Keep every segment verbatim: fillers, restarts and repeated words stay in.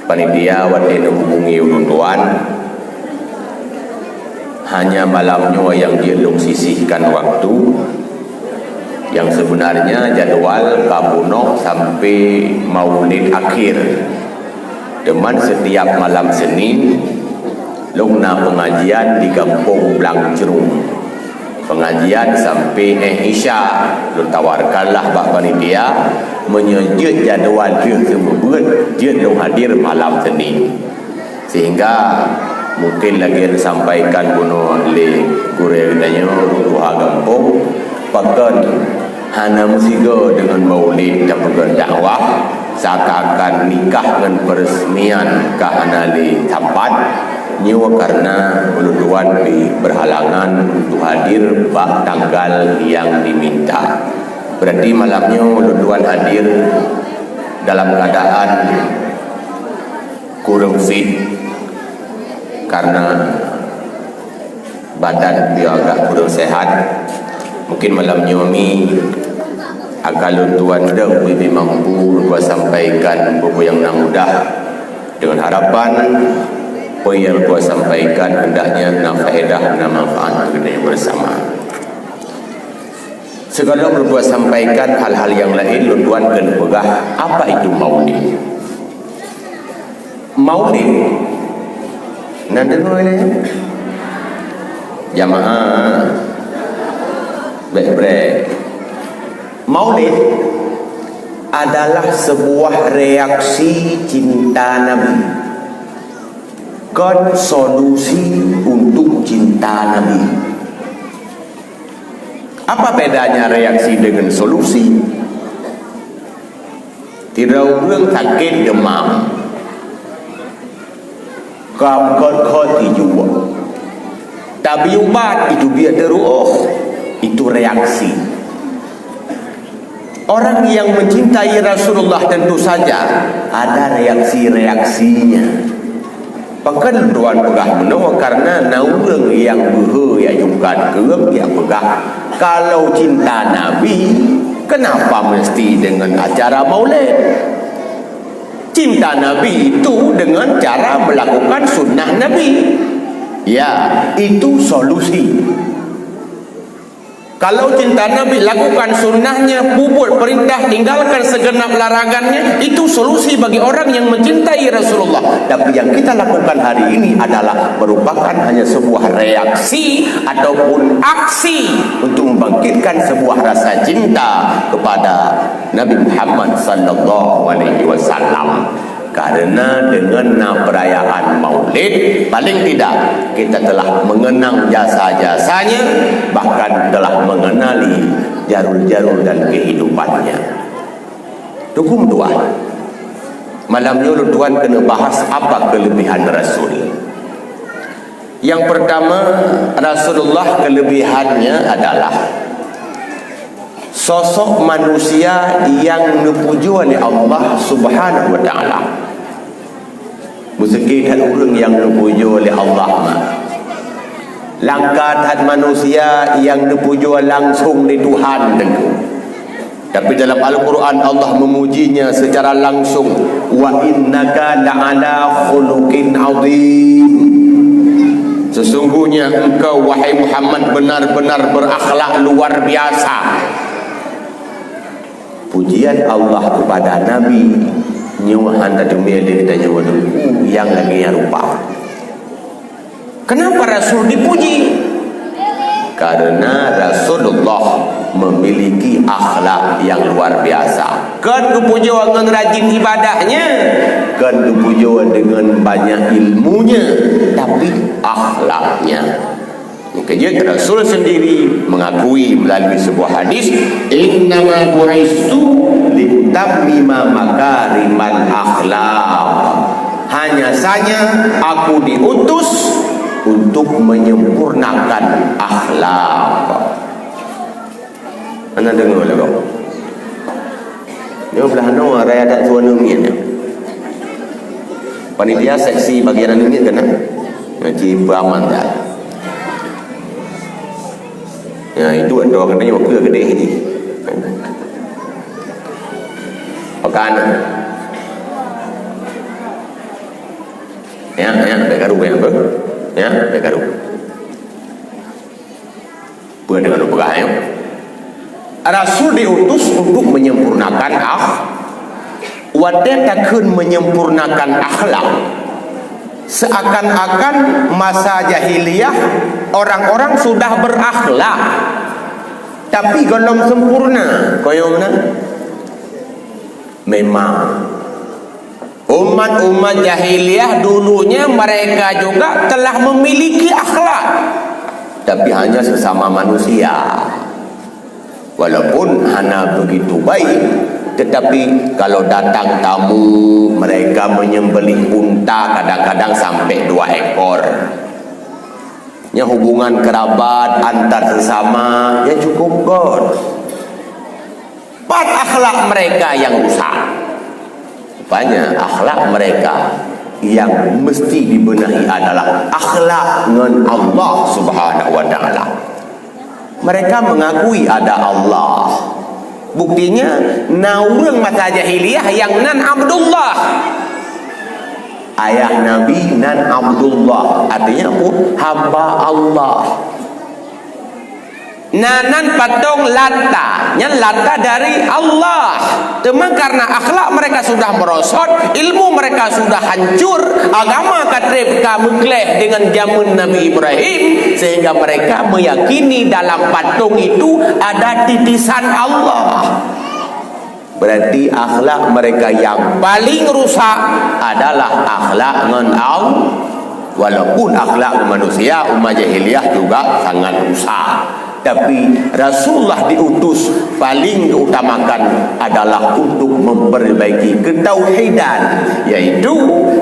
Panitia watée neuhubungi ulôn tuan, hanya malam nyoe nyang jeuet lôn sisihkan waktu, nyang sebenarnya jadwal ka bunoe sampai maulid akhir. Teuma setiap malam Senin, lôn na pengajian di Gampông Blang Crueng. Pengajian sampai éh Isya, lôn tawarkanlah bak panitia, meunyoe jeuet jadwal jeuet seumeubeuet, jeuet lôn hadir malam Senin. Sehingga mungkin lagée sampaikan bunoe lé gurée geutanyoe, ureuëng tuha gampông, pakon hana meusigoe deungon maulid tapeugét dakwah, seakan-akan nikah ngon peresmian ka hana lé tampat. Nyoe kareuna ulôn tuan pih berhalangan untuk hadir bak tanggal nyang diminta. Berarti malam nyoe ulôn tuan hadir dalam keadaan kureueng fit karena badan beliau agak kurang sehat. Mungkin malam nyoe mi akan lôn tuan deuek bibit mampu lôn sampaikan buku nyang na mudah, dengan harapan peue nyang lôn sampaikan hendaknya na faedah, na manfaat keu kita bersama. Sigohlom lôn tuan sampaikan hal-hal nyang laén, lôn tuan keuneuk peugah apa itu maulid. Maulid. Na deungoe lé? Jamaah. Brek-brek. Maulid adalah sebuah reaksi cinta Nabi. Kon solusi untuk cinta Nabi. Apa bedanya reaksi dengan solusi? Sidroe ureuëng sakét deumam, ka meukhot-khot tijue. Tabi ubat, itu biet teuruoh, itu reaksi. Orang yang mencintai Rasulullah tentu saja ada reaksi-reaksinya. Pakon lôn tuan peugah meunoe? Karena na ureuëng nyang beuhe nyang jungkat keueng nyang peugah, kalau cinta Nabi, kenapa mesti dengan acara maulid? Cinta Nabi itu dengan cara melakukan sunnah Nabi. Ya, itu solusi. Kalau cinta Nabi, lakukan sunnahnya, peubuet perintah, tinggalkan segenap larangannya, itu solusi bagi orang yang mencintai Rasulullah. Tapi yang kita lakukan hari ini adalah merupakan hanya sebuah reaksi ataupun aksi untuk membangkitkan sebuah rasa cinta kepada Nabi Muhammad sallallahu alaihi wasallam. Karena dengan na perayaan Maulid, paling tidak kita telah mengenang jasa-jasanya, bahkan telah mengenali jarul-jarul dan kehidupannya. Dukung tuan. Malam nyoe lôn tuan keuneuk bahas apa kelebihan Rasul. Yang pertama, Rasulullah kelebihannya adalah sosok manusia yang neupujoe lé Allah Subhanahu wa Taala. Meuseuki that ureuëng nyang neupujoe lé Allah mah. Langka that manusia nyang neupujoe langsong lé Tuhan teungku. Tapi dalam Al-Quran Allah memujinya secara langsung, "Wa innaka la'ala khuluqin azim." Sesungguhnya engkau, wahai Muhammad, benar-benar berakhlak luar biasa. Pujian Allah kepada Nabi nyoe hana teumé lé geutanyoe deungoe nyang lagée nyan rupa. Kenapa Rasul dipuji? Karena Rasulullah memiliki akhlak yang luar biasa. Kon geupujoe ngon rajin ibadahnya, kon geupujoe dengan banyak ilmunya, tapi akhlaknya. Keujeuet Rasul sendiri mengakui melalui sebuah hadis, "Innama bu'istu liutammima makarimal akhlak." Hanya saja aku diutus untuk menyempurnakan akhlak. Hana deungoe lé gob. Nyoe blah noe raya adat tuan nungiet nyoe. Panitia seksi bagian nungiet keunan. Ngaji peuaman dah. Ya, itu ado kena nyoe ke gede ni. Pekan. Nyan, teukaru. Peue deungon peugah nyoe? Rasul diutus untuk menyempurnakan akh-, watée takheun menyempurnakan akhlak, seakan-akan masa jahiliyah orang-orang sudah berakhlak, tapi gohlom sempurna. Kon nyoe meunan? Memang. Umat-umat jahiliyah dulunya mereka juga telah memiliki akhlak, tapi hanya sesama manusia. Walaupun hana begitu baik, tetapi kalau datang tamu, mereka menyembelih unta kadang-kadang sampai dua ekor. Nya hubungan kerabat antar sesama, ya, cukup gét. Pat akhlak mereka yang rusak? Rupanya akhlak mereka yang mesti dibenahi adalah akhlak ngon Allah Subhanahu wa Taala. Mereka mengakui ada Allah. Buktinya, na ureuëng masa jahiliyah yang nan Abdullah. Ayah Nabi nan Abdullah, artinya apa? Hamba Allah. Na nan patong Lata, nyan Lata dari Allah. Teuma karena akhlak mereka sudah merosot, ilmu mereka sudah hancur, agama ka treb ka meugleh dengan zaman Nabi Ibrahim, sehingga mereka meyakini dalam patung itu ada titisan Allah. Berarti akhlak mereka yang paling rusak adalah akhlak ngon Allah. Walaupun akhlak manusia umat jahiliyah juga sangat rusak, tapi Rasulullah diutus paling diutamakan adalah untuk memperbaiki ketauhidan, yaitu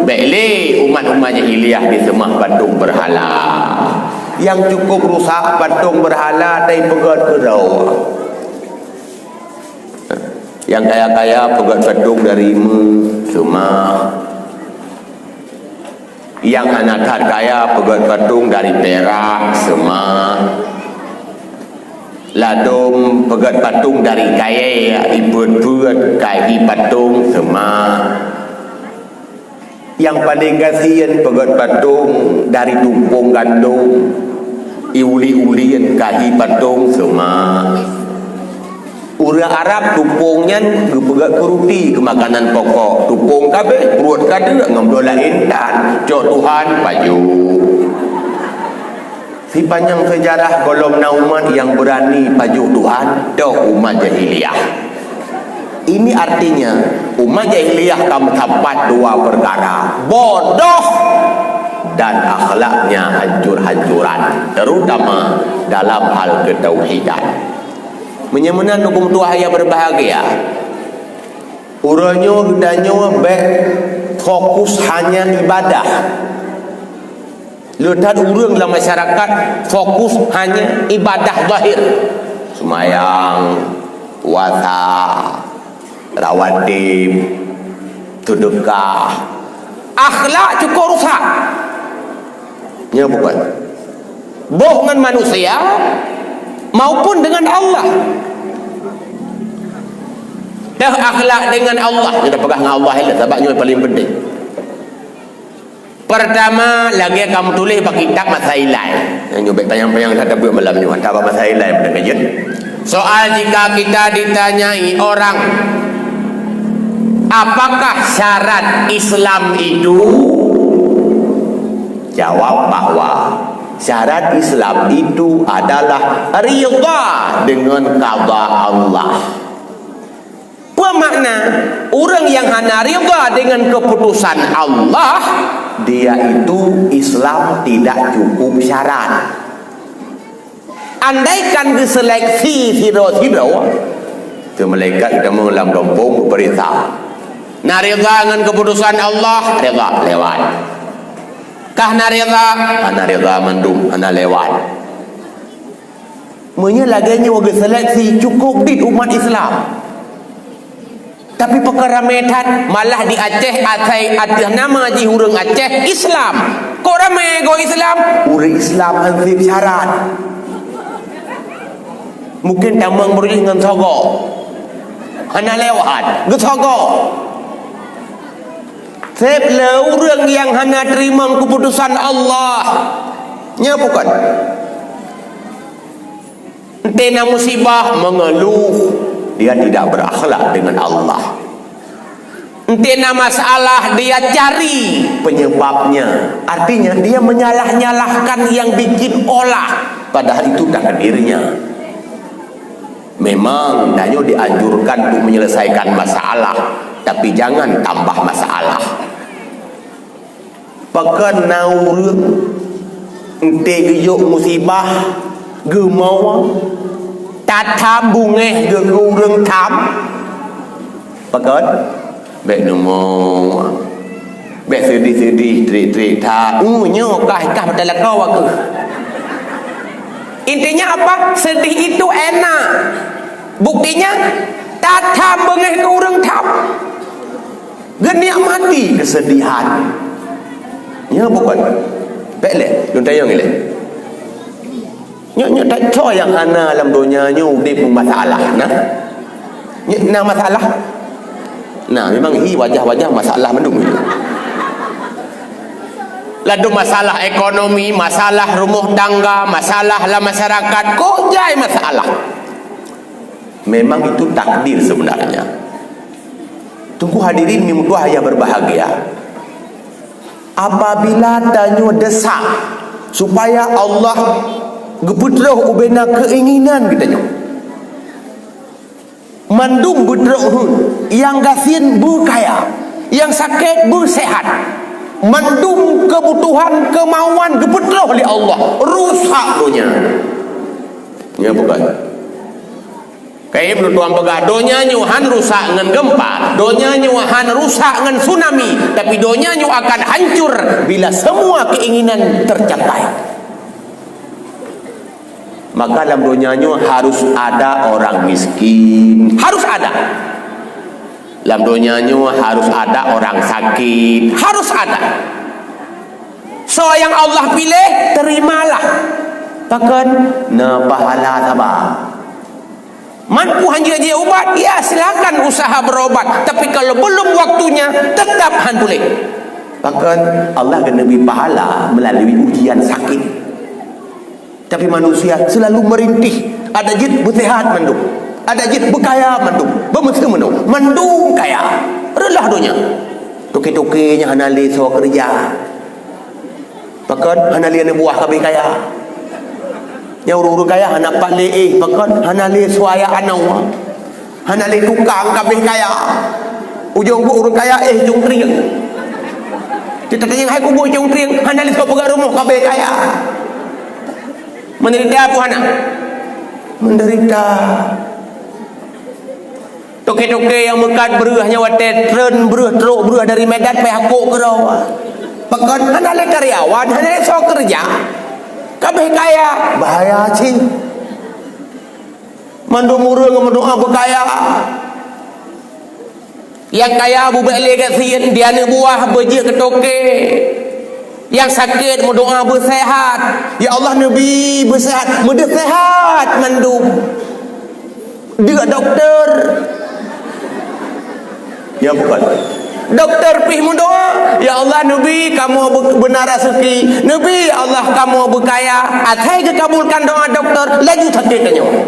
bék lé umat-umat jahiliyah diseumah patung berhala. Yang cukup rusak patung berhala tai peugét keudroe. Nyang kaya-kaya peugét patung dari emas, seumah. Nyang hana that kaya peugét patung dari pirak, seumah. Ladôm peugét patung dari kayée, ipeuet-peuet kaki patung, seumah. Nyang paleng gasien peugét patung dari tupông gandom, iulie-ulie kahi patung seumah. Ureuëng Arab tupông nyan geupeugét keu ruti, keu makanan pokok. Tupông ka abéh, pruet ka deuk ngon bloe laén tan. Cok Tuhan, pajoh. Sipanyang seujarah gohlom na umat nyang beurani pajoh Tuhan, toh umat jahiliyah. Ini artinya, umat jahiliyah ka meusapat dua peukara, bodoh dan akhlaknya hancur-hancuran, terutama dalam hal ketauhidan. Meunyoe meunan, hukôm tuah nyang berbahagia, uroe nyoe geutanyoe bék fokus hanya ibadah. Le that ureuëng lam masyarakat fokus hanya ibadah zahir. Seumayang, puasa, rawatib, seudeukah. Akhlak cukup rusak. Nyoe bukan. Boh ngon manusia maupun dengan Allah. Dah akhlak dengan Allah, kita peugah dengan Allah, sabab nyoe paling penting. Pertama, lagée kamu tuléh bak kitab masa ilai. Nyoe bék panyang-panyang that tabeuet malam nyoe, hantar bak masa ilai, meunan ka jeuet. Soal jika kita ditanyai orang, "Apakah syarat Islam itu?" Jawab bahwa syarat Islam itu adalah ridha dengan qada Allah. Peue makna? Ureuëng nyang hana ridha dengan keputusan Allah, dia itu Islam tidak cukup syarat. Andaikan geuseleksi sidroe-sidroe, tu malaikat geutamong lam gampông geupeuriksa. Na ridha ngon keputusan Allah, ridha, lewat. Kah na ridha, hana ridha mandum, hana lewat. Meunyoe lagée nyoe geuseleksi, cukup dit umat Islam. Tapi pakon ramé that, malah di Aceh asai ateueh nama jih ureuëng Aceh Islam. Kok ramé goe Islam? Ureuëng Islam han sép syarat. Mungkin tamong beurujih ngon sogoe. Hana lewat, geusogoe. Sép le ureuëng nyang hana teurimong keuputusan Allah. Nyo bukan. Ente na musibah, mengeluh, dia tidak berakhlak dengan Allah. Ente na masalah, dia cari penyebabnya. Artinya, dia menyalah-nyalahkan yang bikin olah, padahal itu takdirnya. Memang, tanyoe dianjurkan untuk menyelesaikan masalah, tapi jangan tambah masalah. Pakon na ureuëng ente geujok musibah, geumoe, tatham bungéh geuh keu ureuëng tham? Pakon? Bék neumoe. Bék seudih-seudih, trik-trik that. Uh, nyoe kah, kah mata lakoe aku. Intinya apa? Sedih itu enak. Buktinya, tatham bungéh keu ureuëng tham. Geunikmati kesedihan. Ya, bukan. Bék lé, lôn tanyong lé. Nyoe, nyoe, tak, soe nyang hana lam donya nyoe udép masalah, nah? Nyoe, na masalah? Nah, memang hi wajah-wajah masalah mandum itu. Ladôm masalah ekonomi, masalah rumoh tangga, masalah lam masyarakat, kok jai masalah. Memang itu takdir sebenarnya. Teungku hadirin nyang meutuah nyang berbahagia, apabila tanyoe desak supaya Allah geupeutroh ubena keinginan geutanyoe, mandum beutroh, nyang gasien beukaya, nyang sakét beuseuhat, mandum keubutuhan keumauan geupeutroh lé Allah, rusak donya. Ya, bukan? Kayak Ibnu Tuan peugah, donya nyoe han rusak ngon gempa, donya nyoe han rusak ngon tsunami, tapi donya nyoe akan hancur bila semua keinginan tercapai. Maka lam donya nyoe harus ada orang miskin, harus ada. Lam donya nyoe harus ada orang sakit, harus ada. Soe nyang Allah piléh, terimalah. Pakon? Na pahala saban. Man peue han jeuet ubat, ya silakan usaha berobat. Tapi kalau belum waktunya, tetap han puléh. Pakon? Allah geuneubi pahala melalui ujian sakit. Tapi manusia selalu merintih. Ada jeuet beuseuhat mandum. Ada jeuet beukaya mandum. Beumeuseue mandum. Mandum kaya. Reuloh donya. Toke-toke nyang hana lé soe keureuja. Pakon? Hana lé aneuk buah ka abéh kaya. Nyang ureuëng-ureuëng kaya hana pat lé éh. Pakon? Hana lé soe ayah aneuk. Hana lé tukang ka abéh kaya. Ujong buet ureuëng kaya éh cungkrieng. Cit tatanyong hai kubu cungkrieng, hana lé soe peugah rumoh ka abéh kaya. Menderita peue hana? Menderita. Toke-toke nyang meukat breueh nyan watée treun breueh, trok breueh dari Medan pai hakok keudroe. Pakon? Hana lé karyawan, hana lé soe keureuja. Ka abéh kaya, bahaya cit. Mandum ureuëng meudoá beukaya. Nyang kaya beubék lé gasien, di aneuk buah beujeuet keu toke. Nyang sakét meudoá beuseuhat. Ya Allah, neubi beuseuhat, meudeuh seuhat mandum. Deuk dokto. Ya, bukan. Dokto pih meudoá, "Ya Allah, neubi kamoe be-, beuna raseuki. Neubi, ya Allah, kamoe beukaya." Asai geukabulkan doá dokto, laju sakét tanyoe.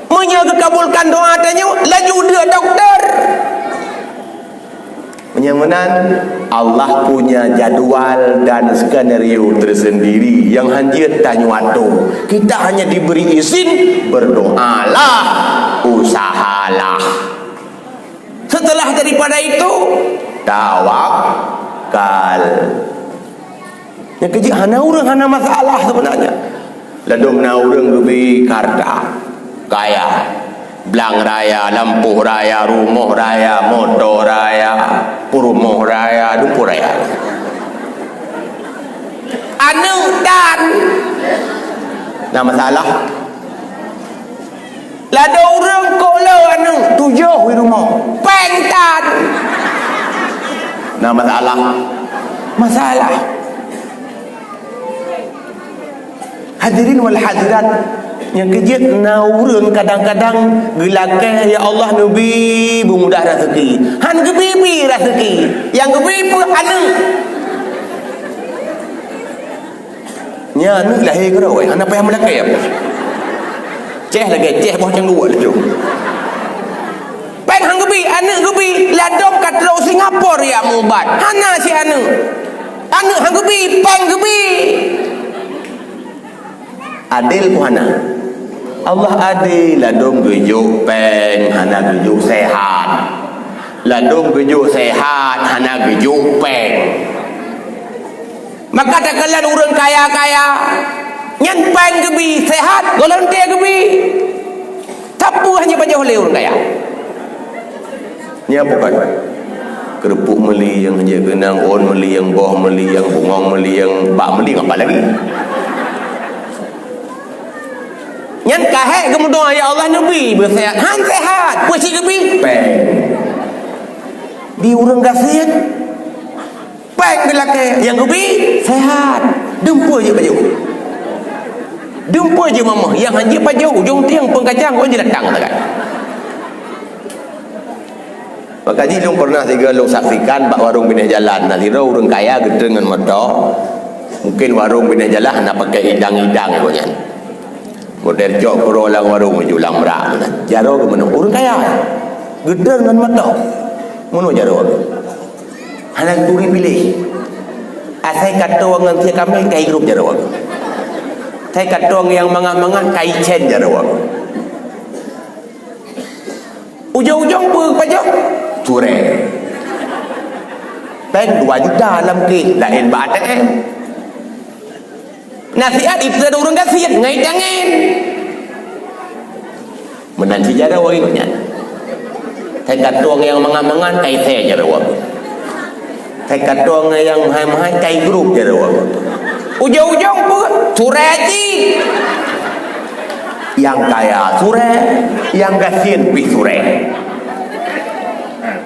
Meunyoe geukabulkan doá tanyoe, laju deuk dokto. Meunyoe meunan, Allah punya jadwal dan skenario tersendiri yang han jeuet tanyoe atur. Kita hanya diberi izin, berdoalah, usahalah. Setelah daripada itu, tawakal. Nyang keujeuet hana ureuëng hana masalah sebenarnya. Ladôm na ureuëng geubri hareuta, kaya, blang raya, lampôh raya, rumoh raya, moto raya, peurumoh raya, dumpeue raya. Aneuk tan. Na masalah. Ladôm ureuëng kok le aneuk tujoh di rumoh. Péng tan. Na masalah. Masalah. Hadirin wal hadirat, nyang keujeuet na ureuëng kadang-kadang geulakée, "Ya Allah, neubi beumudah raseuki." Han geubi-bi raseuki. Nyang geubi peue? Aneuk. Aneuk lahé keudroe, hana payah meulakée. Céh lagée céh boh cangguek laju. Péng han geubi, aneuk geubi, ladôm ka trok Singapura jak meuubat. Hana cit aneuk. Aneuk han geubi, péng geubi. Adil peue hana? Allah adil, ladôm geujok péng, hana geujok seuhat. Ladôm geujok seuhat, hana geujok péng. Maka takalon ureuëng kaya-kaya, nyan péng geubi, seuhat, golonte geubi. Tapi hana jipajoh lé ureuëng kaya. Nyan bukan keureupuk meuli nyang hana keunong, ôn meuli nyang boh meuli nyang bungong meuli nyang bak meuli apa lagi. Nyan ka hék geumeudoá, "Ya Allah, neubi beuseuhat." Han seuhat, peue cit geubi? Péng. Di ureuëng gasien, péng geulakée, nyang geubi seuhat. Dumpeue jeuet pajoh. Dumpeue jeuet mamah, nyang han jeuet pajoh, ujong tieng peungkacang kon jeulatang sagai. Maka jih lôn pernah sigoe lôn saksikan bak warong binéh jalan, na sidroe ureuëng kaya geutreun ngon moto. Mungkin warong binéh jalan hana pakai idang-idang gobnyan. Model cok keudroe lam warong, uju lam brak meunan. Jaroe geuh meunoe, ureuëng kaya. Geutreun ngon moto. Meunoe jaroe geuh. Hana geuturi piléh. Asai ka toe ngon sie kamé, kai grup jaroe geuh. Asai ka toe ngon nyang mangat-mangat, kai cen jaroe geuh. Ujong-ujong peue pajoh? Surée. Péng dua juta lam kèh, laén bak A T M. Nasihat itu ada ureuëng gasien, ngai tangen. Meunan cit jaroe geuh nyan. Hai ka tueng nyang mangat-mangat, kai thée jaroe geuh. Hai ka tueng nyang meuhai-meuhai, kai grup jaroe geuh. Ujong-ujong peue? Surée cit. Nyang kaya surée, nyang gasien pih surée.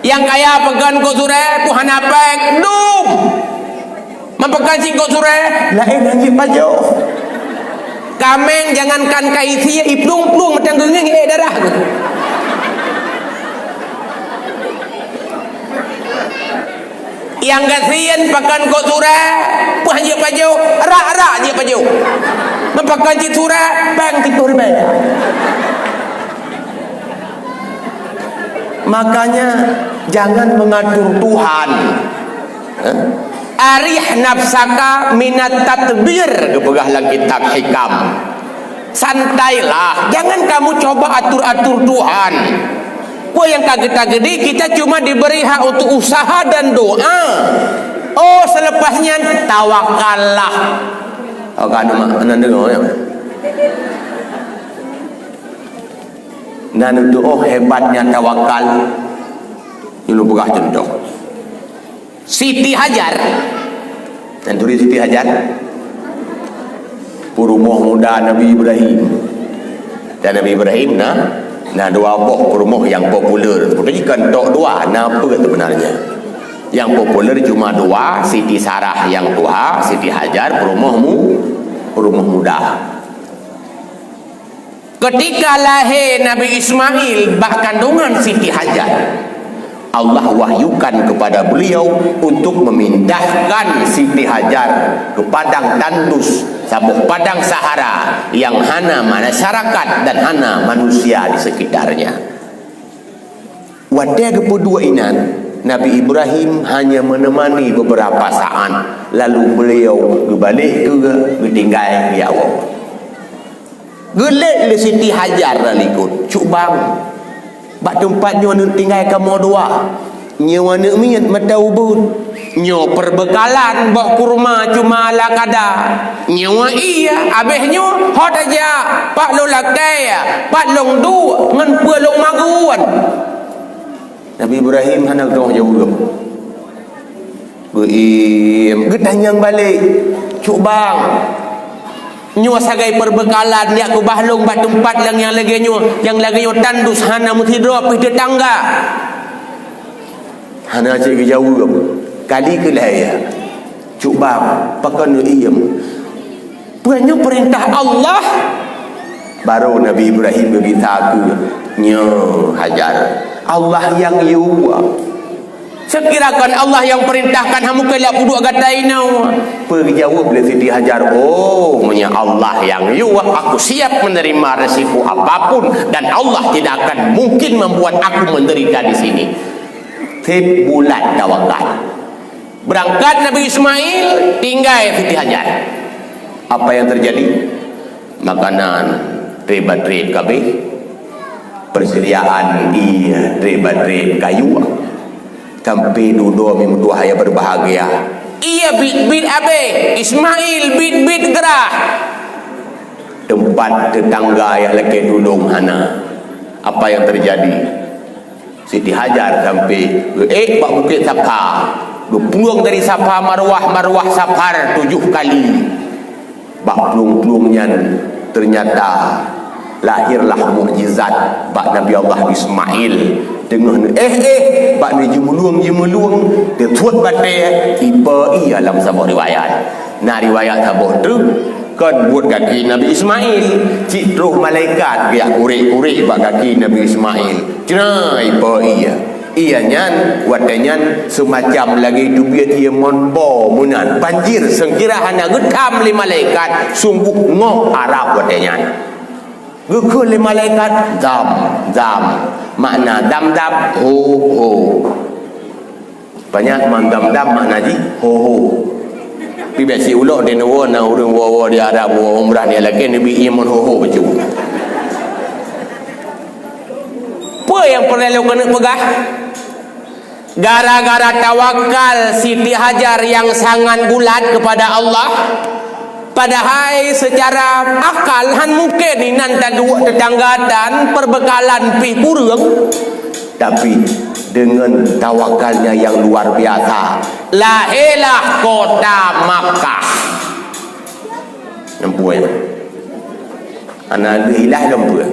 Nyang kaya pakon keu surée, peue hana péng, dum. Meupakan cit keu surée, laén han jeuet pajoh. Kaméng jangankan kai sie, iplueng-plueng mantong geungieng ék darah. Nyang gasien pakon keu surée, peue han jeuet pajoh, rak-rak jeuet pajoh. Meupakan cit surée, péng siploh ribée. Makanya, jangan mengatur Tuhan. Eh? "Arih nafsaka minat tadbir," geupeugah lam kitab Hikam. Santailah, jangan kamu coba atur-atur Tuhan. Peue nyang ka geutanyoe, kita cuma diberi hak untuk usaha dan doa. Oh, selepas nyan, tawakallah. Oh, ka na mak, na deungoe, ya. Na neutuoh hebatnya tawakal. Nyoe lôn peugah cuntoh. Siti Hajar. Nyan turi Siti Hajar? Peurumoh muda Nabi Ibrahim. Dan Nabi Ibrahim na, na dua boh peurumoh nyang populer. Sebenarnya kan tok dua, na peuet sebenarnya. Nyang populer cuma dua, Siti Sarah nyang tuha, Siti Hajar peurumoh mu-, peurumoh muda. Ketika lahé Nabi Ismail bak kandungan Siti Hajar, Allah wahyukan kepada beliau untuk memindahkan Siti Hajar ke padang tandus, saboh padang sahara yang hana masyarakat dan hana manusia di sekitarnya. Watée geupeuduek inan, Nabi Ibrahim hanya menemani beberapa saat, lalu beliau geubalek keu geutinggai di awak. Geulét lé Siti Hajar lam likot, "Cut bang, bak teumpat nyoe aneuk tinggai kamoe dua. Nyoe aneuk miet mata ubeut. Nyoe peubeukalan boh kurma cuma ala kada. Nyoe ie, abéh nyoe ho tajak, pat lôn lakée, pat lôn duek, ngon peue lôn magun." Nabi Ibrahim hana geutanyoe jaweueb. Geuiem, geutanyong balek, "Cut bang, nyoe sagai peubeukalan jak keubah lôn bak teumpat nyang, nyang lagée nyoe, nyang lagée nyoe tandus hana meusidroe pih teutangga." Hana cit geujaweueb. Kali keulhée, "Cut bang, pakon neuiem?" "Peue nyoe peurintah Allah?" Barô Nabi Ibrahim geugisa keu nyoe Hajar, "Allah nyang yue." Seukira kon Allah nyang peurintahkan, hana mungken lé peuduek gata inoe. Peue geujaweueb lé Siti Hajar, "Oh, meunyoe Allah nyang yue, aku siap menerima resiko apapun, dan Allah tidak akan mungkin membuat aku menderita di sini." Sép bulat tawakal. Beurangkat Nabi Ismail, tinggai Siti Hajar. Apa yang terjadi? Makanan treb-treb kabeh, persediaan ie treb-treb kayue, sampai dudoe meutuah nyang berbahagia. Ie bit-bit abeh, Ismail bit-bit grah. Teumpat teutangga nyang lakée tulông hana. Apa yang terjadi? Siti Hajar sampai geuék bak Bukét Safa, geuplueng dari Safa Marwah, Marwah Safa tujoh kali. Bak plueng-plueng nyan, ternyata lahirlah mukjizat bak Nabi Allah Ismail. Teungoh neuéh-éh, bak neujeumulueng-jeumulueng, teusuet batée, ipe ie lam saboh riwayat. Na riwayat saboh treuk, kon buet gaki Nabi Ismail, cit troh malaikat geujak kurek-kurek bak gaki Nabi Ismail. Cre, ipe ie. Ie nyan, watée nyan seumacam lagée teubiet ie mon bo meunan. Banjir, seukira hana geutham lé malaikat, sunggoh ngoh Arab watée nyan. Geukheun lé malaikat, "Zam, zam." Makna zam-zam, ho, ho. Banyak mandam-dam makna jih, ho-ho. Pi bèk si ulok di neuwoe na ureueng woe-woe di Arab, woe umrah di lakèe neubi ie mon ho-ho bacut. Peue nyang peureulèe lôn keuneuk peugah? Gara-gara tawakal Siti Hajar nyang sangat bulat keupada Allah, padahai seucara akal hán mungken inan taduek teutangga tan peubeukalan pih kureueng, tapi deungon tawakalnya nyang luar biasa, lahèlah kota Makkah. Nampu, ya? Hana lheueh ilah lom peue.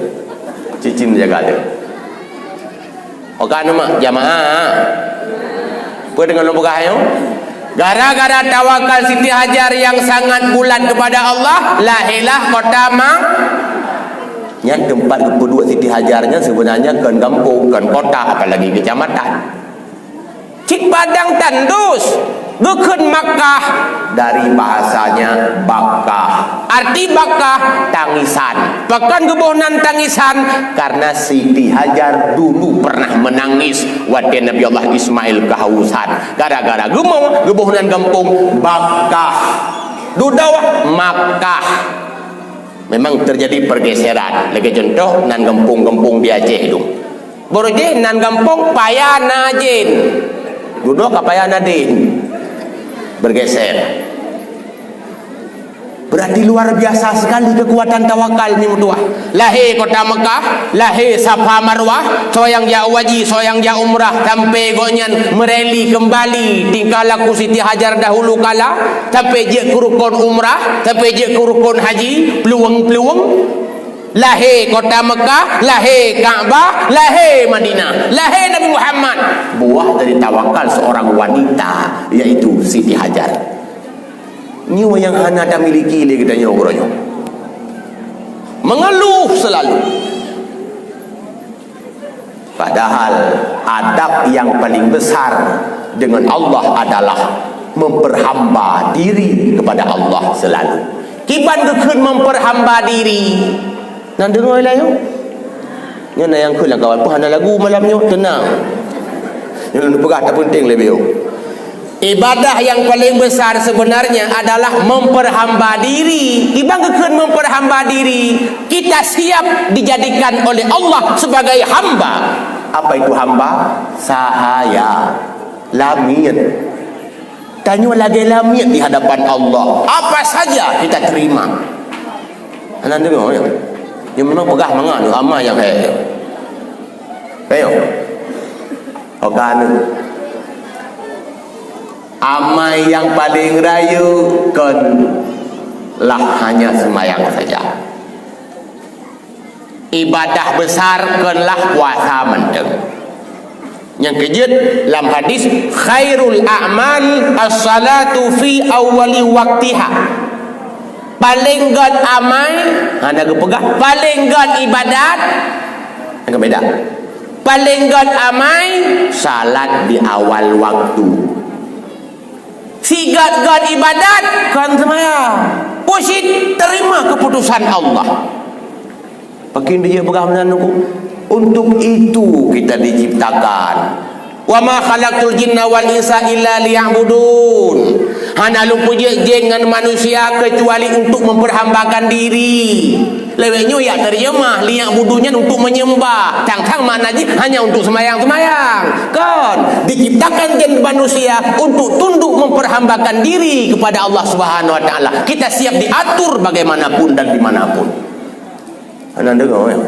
Cicém jaga tu. Oka nama jamaah. Peue deungon lôn peugah nyoe? Gara-gara tawakal Siti Hajar nyang sangat bulat keupada Allah, lahèlah kota Ma-, nyan teumpat geupeuduek Siti Hajar nyan seubeunarnya kon gampông, kon kota, apalagi keucamatan. Cit padang tandus, geukheun Makkah, dari bahasanya bakah. Arti bakah, tangisan. Pakon geuboh nan tangisan? Karena Siti Hajar dulu pernah menangis watèe Nabi Allah Ismail kehausan. Gara-gara geumoe, geuboh nan gampông Bakah. Dudoe Makkah. Memang terjadi pergeseran. Lagèe contoh, nan gampông-gampông di Aceh tu. Baru jih nan gampông Paya Najin. Dudoe ka Paya Nadin. Bergeser. Berarti luar biasa sekali kekuatan tawakal mi meutuah. Lahé kota Mekah, lahé Safa Marwah, soe nyang jak haji, soe nyang jak umrah, sampai gobnyan mereli kembali tingkah laku Siti Hajar dahulu kala, sampai jeuet keu rukon umrah, sampai jeuet keu rukon haji, peulueng-peulueng. Lahé kota Mekah, lahé Ka'bah, lahé Madinah, lahé Nabi Muhammad. Buah dari tawakal seorang wanita, yaitu Siti Hajar. Nyoe nyang hana tamiliki lé geutanyoe uroe nyoe. Mengeluh selalu. Padahal adab yang paling besar dengan Allah adalah memperhamba diri kepada Allah selalu. Kiban geukheun memperhamba diri. Nan deungoe laju. Nyan na nyang kheun lam kawan, "Peue hana lagu malam nyoe?" Tenang. Nyoe lôn peugah tapeunteng leubeh. Ibadah yang paling besar sebenarnya adalah memperhamba diri. Kiban geukheun memperhamba diri, kita siap dijadikan oleh Allah sebagai hamba. Apa itu hamba? Sahaya, lamiet. Tanyoe lagèe lamiet di hadapan Allah. Apa saja kita terima. Hana deungoe, ya? Nyang meunan peugah mangat, ramai nyang hai. Ayo. Oka anu. Amai nyang paleng rayeuk kon lah hanya seumayang saja. Ibadah besar kon lah puasa mantong. Nyang keujeuet lam hadis, "Khairul a'mal as-salatu fi awwali waqtiha." Paleng göt amai, hana geupeugah, paleng göt ibadat, hana beda. Paléng gét amai, salat di awal waktu. Sigét-gét ibadat, kon seumayang. Peue cit terima keputusan Allah. Pakon dijak peugah meunan, Teungku? Untuk itu kita diciptakan. "Wa ma khalaqtul jinna wal insa illa liya'budun." Hana lôn peujeuet jén ngon manusia kecuali untuk memperhambakan diri. Lewat nyoe ya terjemah, "Liya'budun" nyan untuk menyembah. Tang-tang makna jih hanya untuk sembahyang-sembahyang. Kon, diciptakan jén manusia untuk tunduk memperhambakan diri kepada Allah Subhanahu wa Taala. Kita siap diatur bagaimanapun dan dimanapun. Hana deungoe, ya?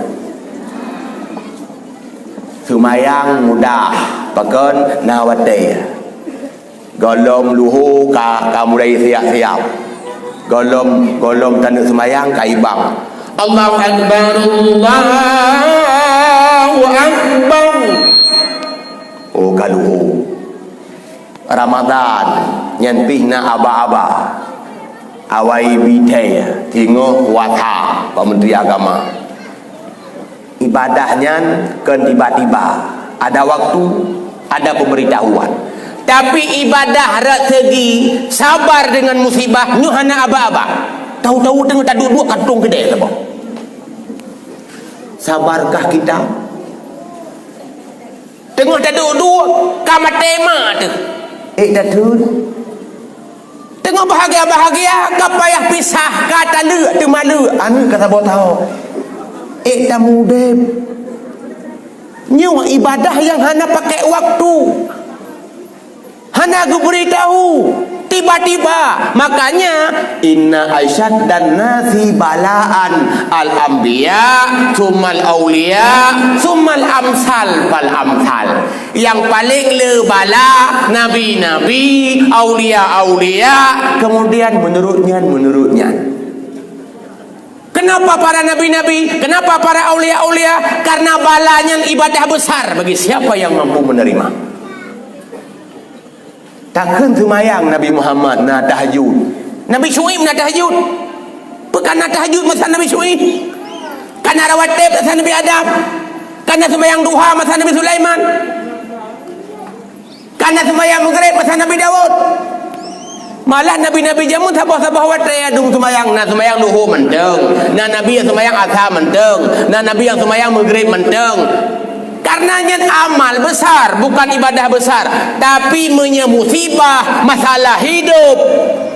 Seumayang mudah, pakon na watée. Gohlom luho ka, ka mulai siap-siap. Gohlom, gohlom taneuk seumayang ka ibang. Allahu Akbar, Allahu Akbar. Oh, ka luho. Ramadan, nyan pih na aba-aba. Awai bithée, singoh puasa, Pak Menteri Agama. Ibadah nyan kon tiba-tiba. Ada waktu, ada pemberitahuan. Tapi ibadah rot segi sabar dengan musibah, nyoe hana aba-aba. Tahu-tahu teungoh taduek-duek ka tueng keudè saboh. Sabarkah kita? Teungoh taduek-duek, ka maté ma teuh. Eh, tathon. Teungoh bahagia-bahagia, ka payah pisah, ka taleuek teuma leuek, aneuk ka saboh tahun. Eh, tamudeb. Nyoe ibadah nyang hana pakai waktu. Hana geubri tahu. Tiba-tiba. Makanya, "Inna asyaddan nasi balaan al-anbiya, tsummal auliya, tsummal amsal fal amsal." Yang paling le bala, nabi-nabi, aulia-aulia, kemudian menurut nyan, menurut nyan. Kenapa para nabi-nabi? Kenapa para aulia-aulia? Karena bala nyan ibadah besar bagi siapa yang mampu menerima. Takheun seumayang Nabi Muhammad na tahajud. Nabi Syuaib na tahajud. Peue ka na tahajud masa Nabi Syuaib? Ka na rawatib masa Nabi Adam. Ka na seumayang duha masa Nabi Sulaiman. Ka na seumayang Maghrib masa Nabi Daud. Malah nabi-nabi jameun saboh-saboh watée adum seumayang, na seumayang luho mantong, na nabi nyang seumayang asa mantong, na nabi nyang seumayang Maghrib mantong. Karena nyan amal besar, bukan ibadah besar. Tapi meunyoe musibah, masalah hidup,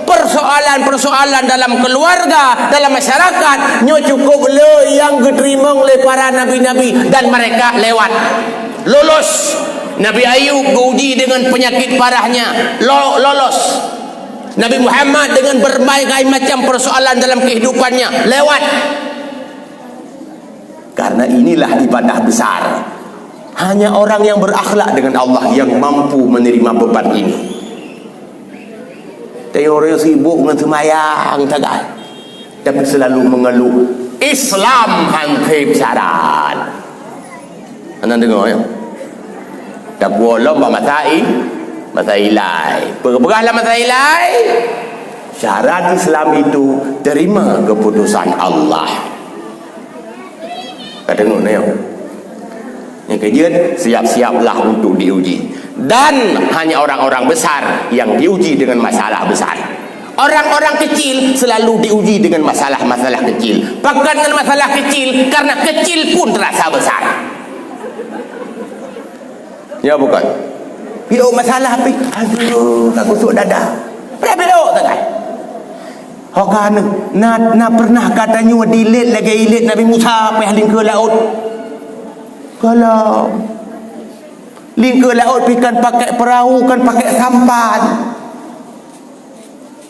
persoalan-persoalan dalam keluarga, dalam masyarakat, nyoe cukup le nyang geuteurimong lé para nabi-nabi dan mereka lewat. Lolos. Nabi Ayub geuuji dengan penyakit parahnya, lo-, lolos. Nabi Muhammad dengan berbagai macam persoalan dalam kehidupannya, lewat. Karena inilah ibadah besar. Hanya orang yang berakhlak dengan Allah yang mampu menerima beban ini. Tapi orang yang sibuk dengan semayang sagai, tapi selalu mengeluh, "Islam han seb syarat." Hana deungoe, ya? Tapuwoe lom bak masa i-, masa ilai. Peugah-peugah lam masa ilai, syarat Islam itu terima keputusan Allah. Ka deungoe, ya? Nyang keujeuet, siap-siaplah untuk diuji. Dan hanya orang-orang besar yang diuji dengan masalah besar. Orang-orang kecil selalu diuji dengan masalah-masalah kecil. Pakon ngon masalah kecil, karena kecil pun terasa besar. Ya, bukan? Piôh masalah pi, aduh, ka gusok dada. Piôh-piôh sagai. Ho ka na, na, na pernah ka tanyoe dilet lagée ilet Nabi Musa payah lingkeue laôt? Gohlom. Lingkeue laôt pi kan pakai perahu, kan pakai sampan.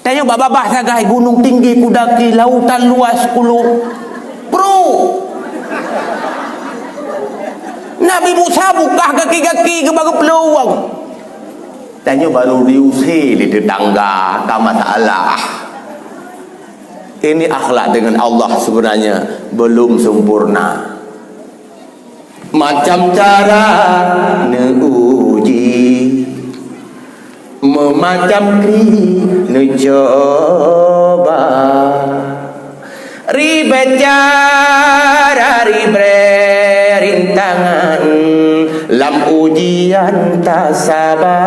Tanyoe bak babah sagai, gunong tinggi kudaki, lautan luas kulu. Bro. Nabi Musa bukah gaki-gaki keu bak geuplueng. Tanyoe baru diusé lé tetangga, ka masalah. Ini akhlak dengan Allah sebenarnya belum sempurna. Macam cara neuuji, meumacam kri neucoba. Ribet cara, ribet rintangan, Lam ujian tasaba,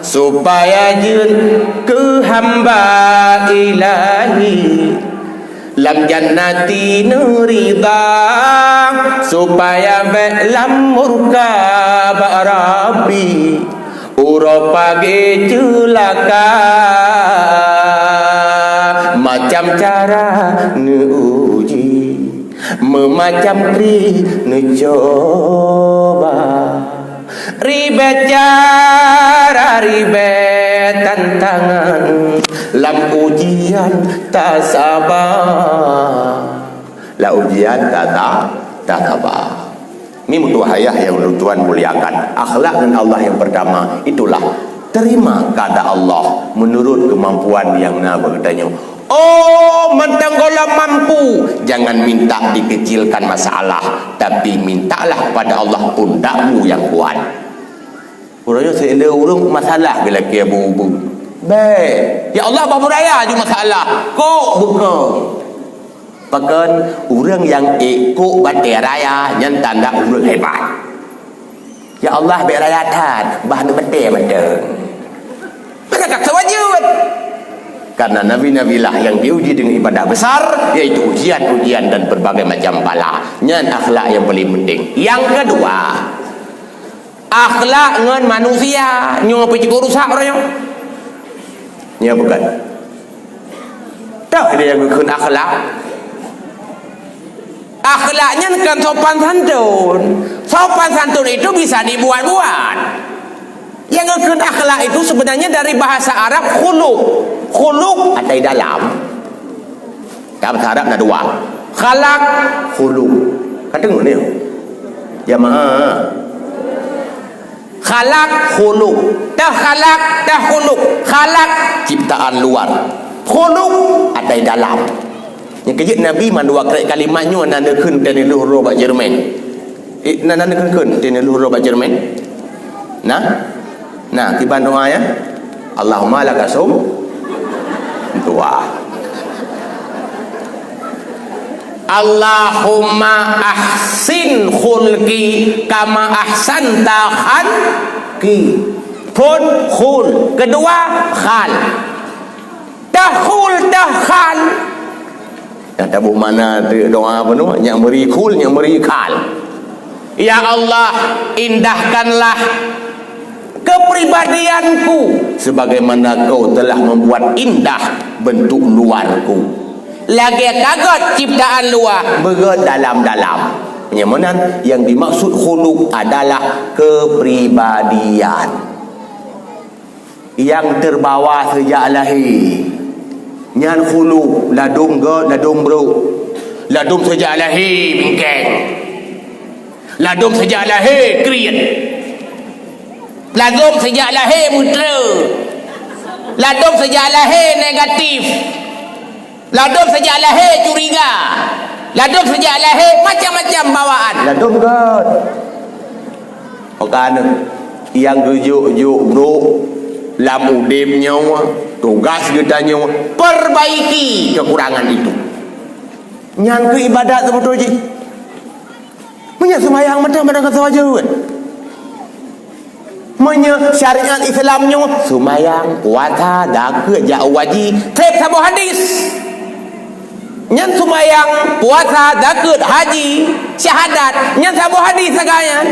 supaya jeuet keu hamba Ilahi. Lam jannati neurida, supaya bék lam murka bak Rabbi. Uroe pagée ceulaka, macam cara neuuji, meumacam krih neucoba. Ribet cara, ribet tantangan, lam ujian tasaba. Lam ujian tata, tasaba. Ni meutuah ayah yang ulôn tuan muliakan. Akhlak ngon Allah yang pertama, itulah terima keadaan Allah menurut kemampuan yang na bak geutanyoe. Oh, mantong gohlom mampu, jangan minta dikecilkan masalah, tapi mintalah kepada Allah pundakmu yang kuat. Uroe nyoe seundée ureuëng masalah geulakée bu-bu. Bék, ya Allah, bah beuraya aju masalah. Kok beuko? Pakon ureuëng nyang ék kok batée raya nyan tanda ureuëng hebat. Ya Allah, bék raya that, bah neubatée mantong. Maka ka sewajeut. Karena nabi-nabilah yang diuji dengan ibadah besar, yaitu ujian-ujian dan berbagai macam bala. Nyan akhlak yang paling penting. Yang kedua, akhlak ngon manusia. Nyoe peucukôp rusak uroe nyoe. Nyoe bukan. Toh dia yang geukheun akhlak. Akhlak nyan kan sopan santun. Sopan santun itu bisa dibuat-buat. Yang geukheun akhlak itu sebenarnya dari bahasa Arab khuluq. Khuluq atai dalam. Dalam bahasa Arab na dua. Khalaq, khuluq. Ka deungoe ni? Jamaah. Khalaq, khuluq. Tah khalaq, tah khuluq. Khalaq, ciptaan luar. Khuluq, atai dalam. Nyang keujeuet Nabi mandua krek kalimat nyoe na neukheun dan luhur bak Jerman. Eh, na, na neukheun dan luhur bak Jerman. Nah? Nah, kiban doa ya. Allahumma lakasum. Doa. Allahumma ahsin khulqi kama ahsanta khalqi. Phôn khul. Kedua, khal. Takhul, takhal. Nyang taboh mana tu doa penuh, nyang meuri khul, nyang meuri khal. Ya Allah, indahkanlah kepribadianku sebagaimana Kau telah membuat indah bentuk luarku. Lagée ka gét ciptaan luar, beugét dalam-dalam. Nyang meunan, yang dimaksud khuluq adalah kepribadian. Nyang teubawa seujak lahé. Nyan khuluq, ladôm gét, ladôm brôk. Ladôm seujak lahé bingkeng. Ladôm seujak lahé kriet. Ladôm seujak lahé meutre. Ladôm seujak lahé negatif. Ladôm seujak lahé curiga. Ladôm seujak lahé macam-macam bawaan. Ladôm gét. Maka nyang geujok-jok brôk lam udeb nyoe, tugas geutanyoe perbaiki kekurangan itu. Nyan keuh ibadat seubeutôi jih. Meunyoe seumayang mantong, mantong ka sawajeut. Meunyoe syariat Islam nyoe, seumayang, puasa, zakeuet, jak u haji, treb saboh hadis. Nyan seumayang, puasa, zakeuet, haji, syahadat, nyan saboh hadis sagai nyan.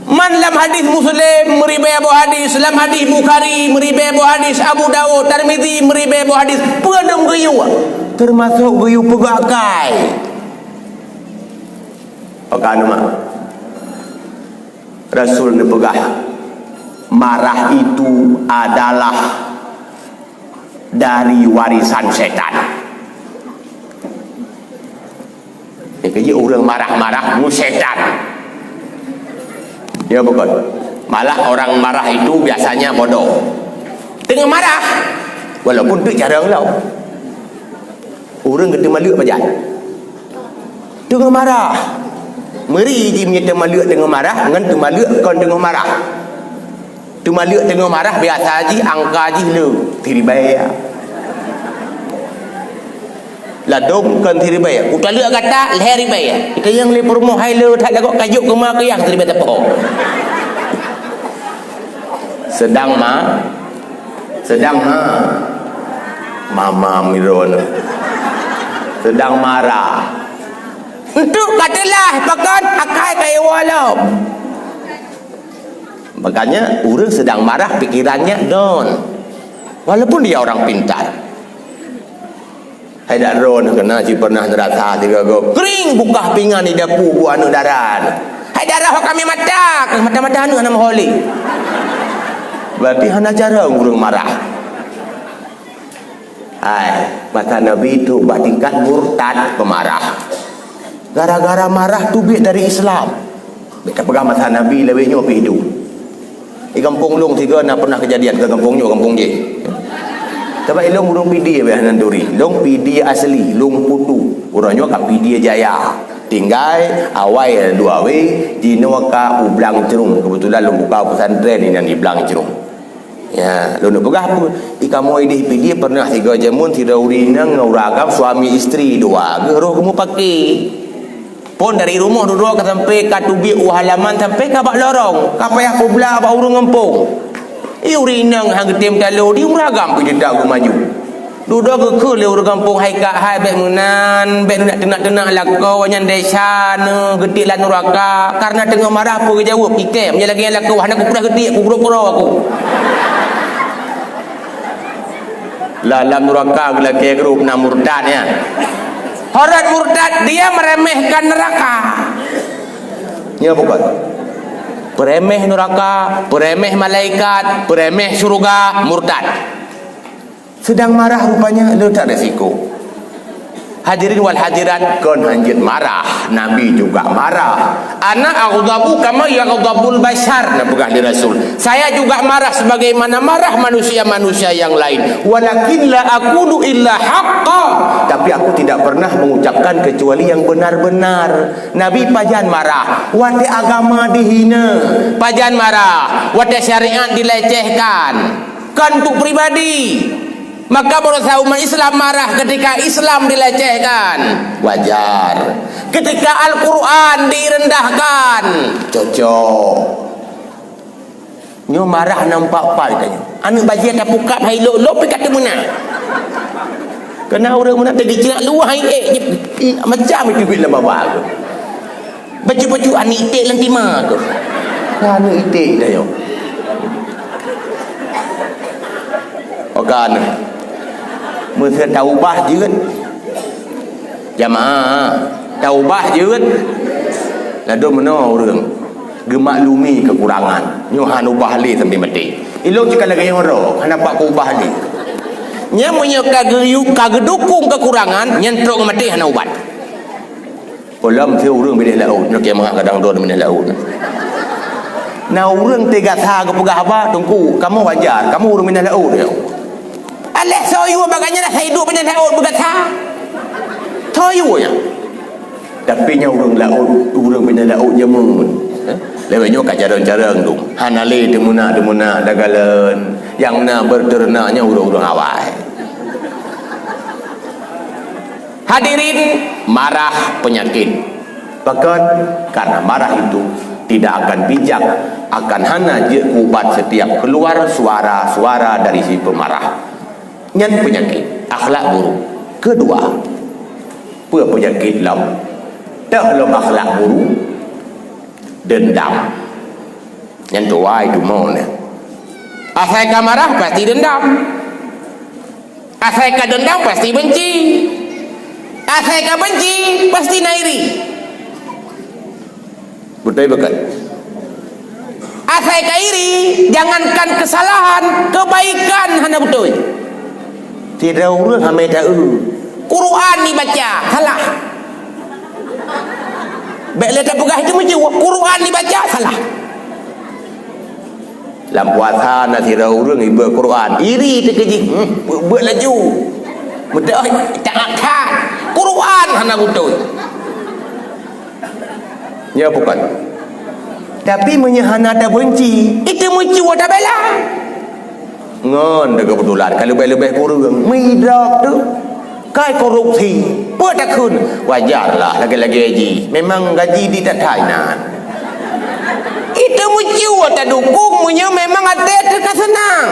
Man lam hadis Muslim, meuribée boh hadis, lam hadis Bukhari, meuribée boh hadis, Abu Daud, Tirmizi, meuribée boh hadis, peue dum geuyue, teumasok geuyue peugah kai. Maka nyoe, Rasul neupeugah, marah itu adalah dari warisan setan. Nyang keujeuet ureuëng marah-marah ngon setan. Ya, bukan. Malah orang marah itu biasanya bodoh. Teungoh marah, walaupun tu cara ngelau. Ureuëng geuteumaleuek pajan. Teungoh marah. Meuri jih meunyoe teumaleuek teungoh marah, ngon teumaleuek kon teungoh marah. Teumaleuek teungoh marah, biasa jih angka jih le, siribèe. Ladôm kon siribèe, utaleuek gata lhèe ribèe. Kita nyang lé peurumoh hai le that lagoe kajok keuma keu nyang siribèe teupeu. Sedang ma, sedang ma, mama miron. Sedang marah. Untuk katelah pakon akai kaya walop. Makanya ureuëng sedang marah pikirannya don. Walaupun dia orang pintar. Hai dak droe keunan cit pernah neurasa sigoe-goe kring bukah pingan di dapu bu aneuëk dara. Hai darah kami mata, mata-mata aneuëk hana meuholi. Berarti hana cara ureuëng marah. Hai, masa Nabi tu bak tingkat murtad pemarah. Gara-gara marah tu biet dari Islam. Bèk tapeugah masa Nabi lawét nyoe pih dum. Di gampông lôn sigoe na pernah kejadian ke gampông nyoe, gampông jih. Sabab ilôn ureuëng Pidie bèk hana turi. Lôn Pidie asli, lôn putu. Uroe nyoe ka Pidie Jaya. Tinggai awai dua wé jinoe ka u Blang Crong. Kebetulan lôn buka pesantren inan di Blang Crong. Ya, lôn peugah apa? Di kamoe idéh Pidie pernah sigoe jameun sidroe ureuëng inong ngon ureuëng agam suami isteri dua geuh roh geumeupaké. Phôn dari rumoh dudoe ka sampai ka teubiet u halaman sampai ka bak lorong, ka payah peubla bak ureuëng gampông. Ih, ureuëng inong hana geutem talo di ureuëng agam pih jeuet geumaju. Dudoe geukheun lé ureuëng gampông hai kak hai bèk meunan, bèk neunak teunak-teunak lakoe nyan desya neuh geutik lam nuraka, karena teungoh marah peue geujaweueb ikèe, meunyo lagèe nyan lakoe hana kupreh geutik kubrok keudroe aku. Lah lam nuraka geulakèe grup na murtad nyan. Horot murtad dia meremehkan neraka. Nyo bukan. Peremeh neraka, peremeh malaikat, peremeh syurga, murtad. Sedang marah rupanya, le that resiko. Hadirin wal hadirat, kon hanjeuet marah, Nabi juga marah. Ana aghdabu kama yaghdabul bashar, na peugah lé Rasul. Saya juga marah sebagaimana marah manusia-manusia yang lain. Walakin la aqulu illa haqqa. Tapi aku tidak pernah mengucapkan kecuali yang benar-benar. Nabi pajan marah, watèe agama dihina. Pajan marah, watèe syariat dilecehkan. Kon untuk pribadi. Maka berusaha umat Islam marah ketika Islam dilecehkan. Wajar. Ketika Al-Quran direndahkan. Cocok. Nyoe marah nampak pat tanyoe. Aneuëk bajèe tapukab hai lok-lok pih ka teumeunang. Keunan ureuëng meunan teugeucak luwah hai ék, macam itu bit lam babah tu. Bacut-bacut aneuëk iték lam tima tu. Aneuëk iték dah yo. Oke aneuëk. Meuseu taubah jeuet. Jamaah, taubah jeuet. Ladôm meunoe ureuëng geumaklumi kekurangan. Nyoe han ubah lé sampai maté. Ilôn cit ka lagèe nyoe droe, hana pat kuubah lé. Nyan meunyoe ka geu-, ka geudukung kekurangan, nyan trok maté hana ubat. Ulôn si ureuëng binéh laôt, nyoe kiamat kadang droe binéh laôt. Na ureuëng teuga sa geupeugah haba, "Teungku, kamoe wajar, kamoe ureuëng binéh laôt." Alah soe yue bak gobnyan asai duek binéh laôt beugata. Soe yue nyan. Tapi nyan ureuëng laôt, ureuëng binéh laôt jameun. Eh? Lewat nyoe ka jarang-jarang tu. Hana lé teumeunak-teumeunak dagalon. Nyang na berternak nyan ureuëng-ureuëng awai. Hadirin, marah penyakit. Bahkan karena marah itu tidak akan bijak, akan hana jeuet keu ubat setiap keluar suara-suara dari si pemarah. Nyan penyakit, akhlak buruk. Kedua, peue penyakit lom? Teuh lom akhlak buruk, dendam. Nyan tuai tumo nyan. Asai ka marah pasti dendam. Asai ka dendam pasti benci. Asai ka benci pasti na iri. Beutôi bukan? Asai ka iri, jangankan kesalahan, kebaikan hana beutôi. Sidroe ureuëng hana taeu. Quran dibaca, salah. Bèk lé tapeugah itu meucue, Quran dibaca, salah. Lam puasa na sidroe ureuëng iba Quran, iri teukeujih, hmm, beuet laju. Beutôi, taat that. Quran hana beutôi. Ya bukan. Tapi meunyoe hana tabenci, itu meucue tabela. Ngon dah kebetulan, kalau leubeh-leubeh kureueng, meudok tu. Hai korupsi, peue takheun? Wajar lah lagèe-lagèe jih. Memang gaji di tathai nan. Itu meucue tadukong meunyoe memang até teuka seunang.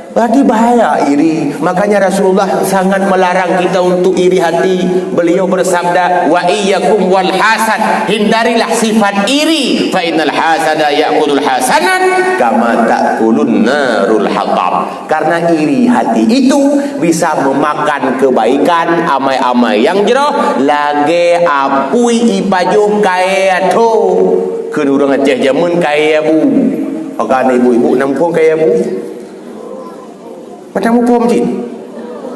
Berarti bahaya iri. Makanya Rasulullah sangat melarang kita untuk iri hati. Beliau bersabda, "Wa iyyakum wal hasad." Hindarilah sifat iri. "Fa innal hasada ya'kulul hasanat kama ta'kulun narul hatab." Karena iri hati itu bisa memakan kebaikan, amai-amai nyang jroh, lagèe apui ipajoh kayèe tho. Kheun ureueng Aceh jameun kayèe bu. Pakai ibu-ibu nam phôn kayèe bu. Macam huköm cit.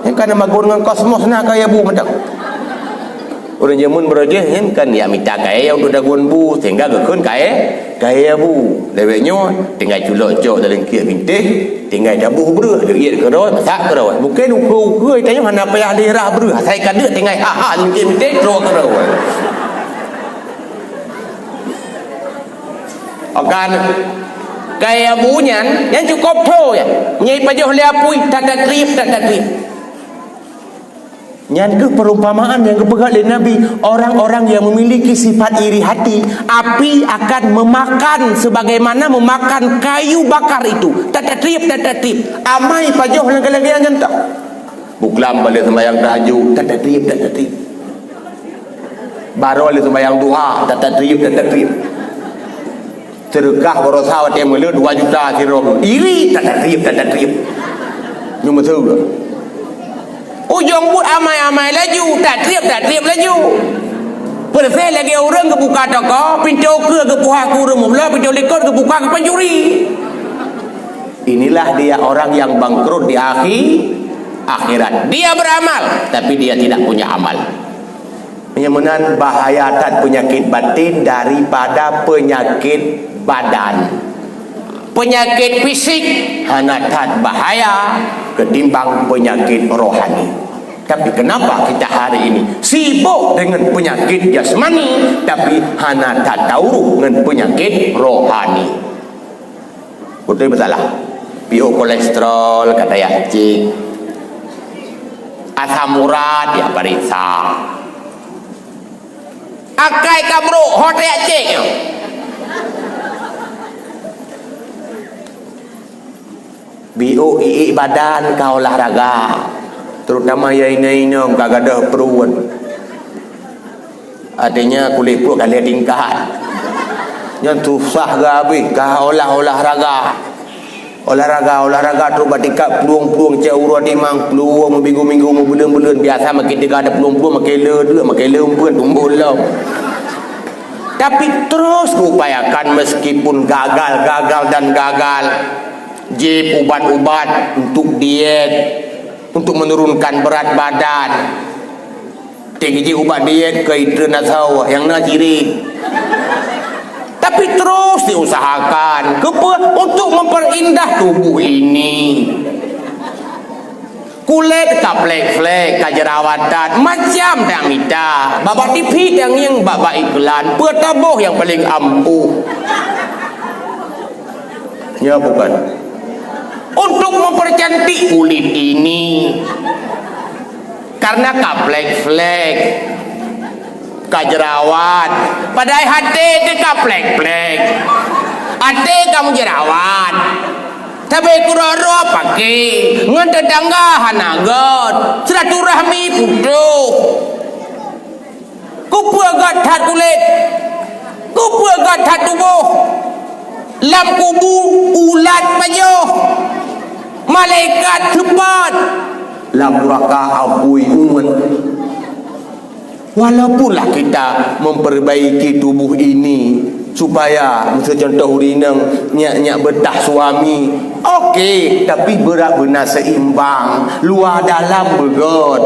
Nyan kan magon ngon kosmos na kayèe bu macam. Ureueng jameun beurajih nyan kan ya mita kayèe untuk dagon bu, sehingga geukheun kayèe, kayèe bu. Lewat nyoe, tinggai culok cok dalam kiek binteh, tinggai daboh breuh, geuiet keudroe, masak keudroe. Bukan ukeue-ukeue, tanyoe hana payah lirah breuh. Asai ka deuk tinggai ha-ha dalam kiek binteh, troe keudroe. Okan kayèe bu nyan, nyan cukôp tho ya. Meunyoe ipajoh lé apui, that-that trip, that-that trip. Nyan keuh perumpamaan nyang geupeugah lé Nabi, orang-orang yang memiliki sifat iri hati, api akan memakan sebagaimana memakan kayu bakar itu. That-that trip, that-that trip. Amai pajoh lagèe-lagèe nyan tah. Buklam balik sembahyang tahajud, that-that trip, that-that trip. Baroe lé sembahyang duha, that-that trip, that-that trip. Seudeukah baroesa watèe meuleuet dua juta sidroe. Iri, that-that trip, that-that trip. Nyoe meuseue. Ujong buet amai-amai laju, that trip, that trip laju. Peureuséh lagèe ureueng geubuka toko, pintoe keue geupuha keu ureueng meubloe, pintoe likot geubuka keu pancuri. Inilah dia orang yang bangkrut di akhi-, akhirat. Dia beramal, tapi dia tidak punya amal. Meunyoe meunan bahaya that peunyakét batin daripada peunyakét badan. Peunyakét fisik hana that bahaya ketimbang peunyakét rohani. Tapi kenapa kita hari ini sibuk dengan penyakit jasmani, tapi hana that tauruh dengan penyakit rohani? Beutôi beusalah. Piôh kolesterol, kata ya cik. Asam urat, ya pariksa. Akai ka brok, ho teuyak cek nyoe. Biôk iék badan ka olahraga, terutama ya inong-inong ka gadôh pruet. Artinya kulét pruet ka lhèe tingkat. Nyan susah geuhabéh ka olah-olahraga. Olahraga, olahraga trok bak tingkat plueng-plueng cak uroe timang, plueng meuminggu-minggu, meubuleuen-buleuen, biasa makin teuga ada plueng-plueng, makin le deuk, makin le eumpeuen, tumbon lom. Tapi terus geuupayakan meskipun gagal, gagal dan gagal. Jép ubat-ubat untuk diet, untuk menurunkan berat badan. Teuh jih ubat diet keu itreun asoe nyang na cirét. Tapi terus diusahakan. Keupeue? Untuk memperindah tubuh ini. Kulét ka flek-flek, ka jerawatan, macam dak mita. Bak-bak T V tangieng, bak-bak iklan, peue taboh nyang paleng ampuh. Ya bukan. Untuk mempercantik kulit ini. Karena ka flek-flek, ka jerawat. Padahai até teuh ka flek-flek. Até ka meujerawat. Sabe keudroe-droe pake, ngon tetangga hana göt, silaturahmi putôh. Keupeue göt that kulét? Keupeue göt that tuboh? Lam kubu ulat pajoh, malaikat seupôt, lam nuraka apui umet. Walaupunlah kita memperbaiki tubuh ini supaya, miseu contoh ureueng inong, nyak-nyak beutah suami, oke, tapi berat beuna seimbang, luwa dalam beugöt.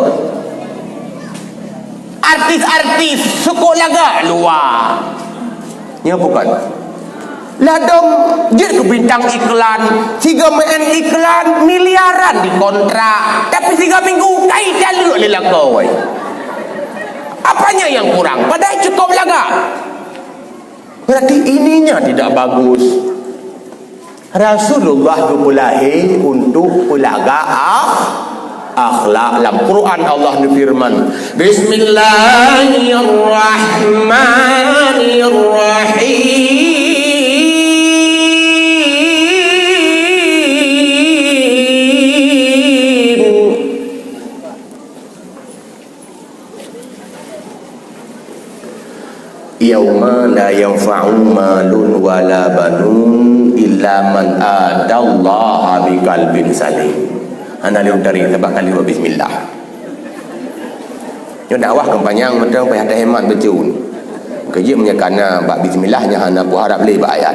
Artis-artis sukok lagak luwa. Nyo bukan. Ladom jeuet keu bintang iklan, sigoe meu'en iklan miliaran dikontrak, tapi sigoe minggu kai taleuek lé lakoe. Apanya yang kurang? Padahai cukup lagak. Berarti ininya tidak bagus. Rasulullah geupeulahé untuk peulagak ah-, Akhlak. Lam Quran Allah neufeureuman, "Bismillahirrahmanirrahim." "Yauma la yanfa'u malun wala banun illa man atallaha biqalbin salim." Hana lé dari sabab kali bismillah. Nyoe dakwah keupanyang mantong payah tahemat beujeuet. Keujeuet meunyoe kana bak bismillah nyan hana kuharab lé bak ayat.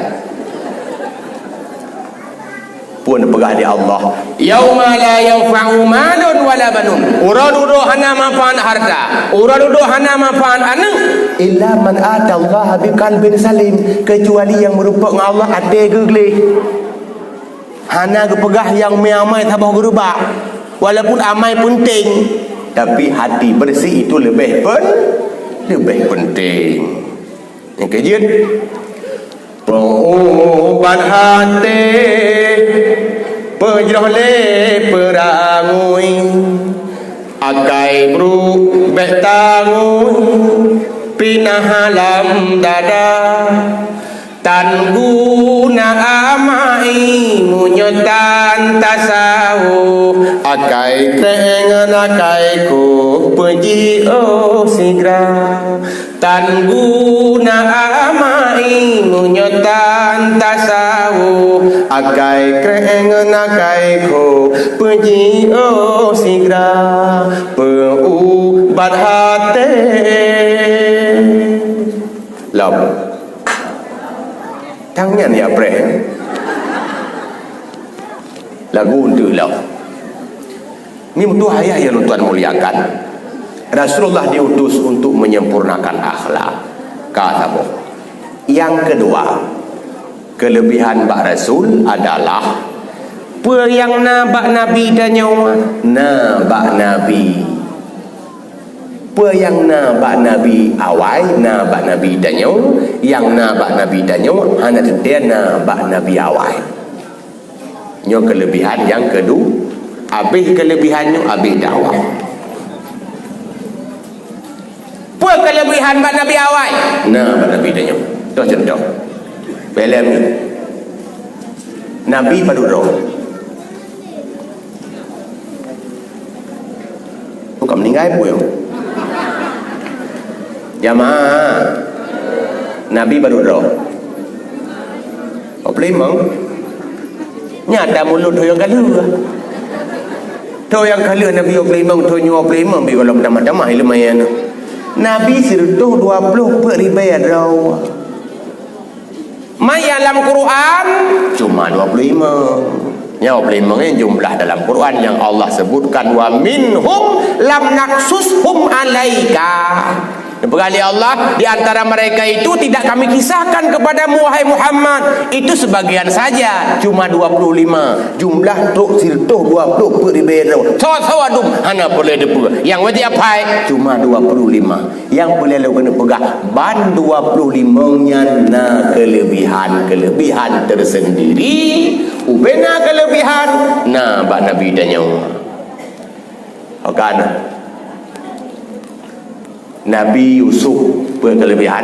Phon peugah di Allah, "Yauma la yanfa'u malun wala banun." Uroe dudoe hana manfaat harta, uroe dudoe hana manfaat aneuk, "illa man atallaha biqalbin salim," keucuali nyang meurumpok ngon Allah até geugleh. Hana geupeugah nyang meuamai saboh geureubak, walaupun amai peunteng, tapi hati bersih itu leubeh pen-, leubeh peunteng. Nyang keujeuet, peuubat até, peujroh lé peurangui, akai brok bék tangui, pinah lam dada. Tan guna amai meunyoe tan tasawôh, akai krek ngon akai koh peujiôh sigra. Tan guna amai meunyoe tan tasawôh, akai krek ngon akai koh peujiôh sigra, peuubat até. Lom. Tangian ya preh. Lagu untuk lom. Ni mutu ayah yang tuan muliakan. Rasulullah diutus untuk menyempurnakan akhlak. Ka saboh. Yang kedua, kelebihan bak Rasul adalah peue nyang na bak Nabi tanyoe, na bak Nabi. Peue nyang na bak Nabi awai, na bak Nabi tanyoe, nyang na bak Nabi tanyoe, hana teuntée na bak Nabi awai. Nyoe kelebihan nyang kedua. Habéh kelebihan nyoe, habéh dakwah. Peue kelebihan bak Nabi awai? Na bak Nabi tanyoe. Toh contoh. Filem ni. Nabi padub droe. Bukan meninggai pun. Jamaah. Nabi padub droe. Dua puluh lima. Nyata mulut tu yang kalu. Tu yang kalu Nabi dua puluh lima, tu nyoe dua puluh lima, bi kalau tamah-tamah ilmu ayat tu. Nabi sireutoh dua puluh peuet ribée droe. Maya lam Quran cuma dua puluh lima. Nyoe dua puluh lima ni jumlah dalam Quran yang Allah sebutkan, "Wa minhum lam naqsushum alaika." Dipeugah lé Allah, "Di antara mereka itu tidak Kami kisahkan kepadamu, wahai Muhammad, itu sebagian saja, cuma dua puluh lima. Jumlah trok sireutoh dua puluh peuet ribée droe. Soe-soe adum hana peureulée teupeue. Nyang wajéb apai cuma dua puluh lima." Nyang peureulée lôn keuneuk peugah, ban dua puluh lima nyan na kelebihan-kelebihan tersendiri. Ubena kelebihan na bak Nabi tanyoe. Oke, na. Nabi Yusuf peue kelebihan?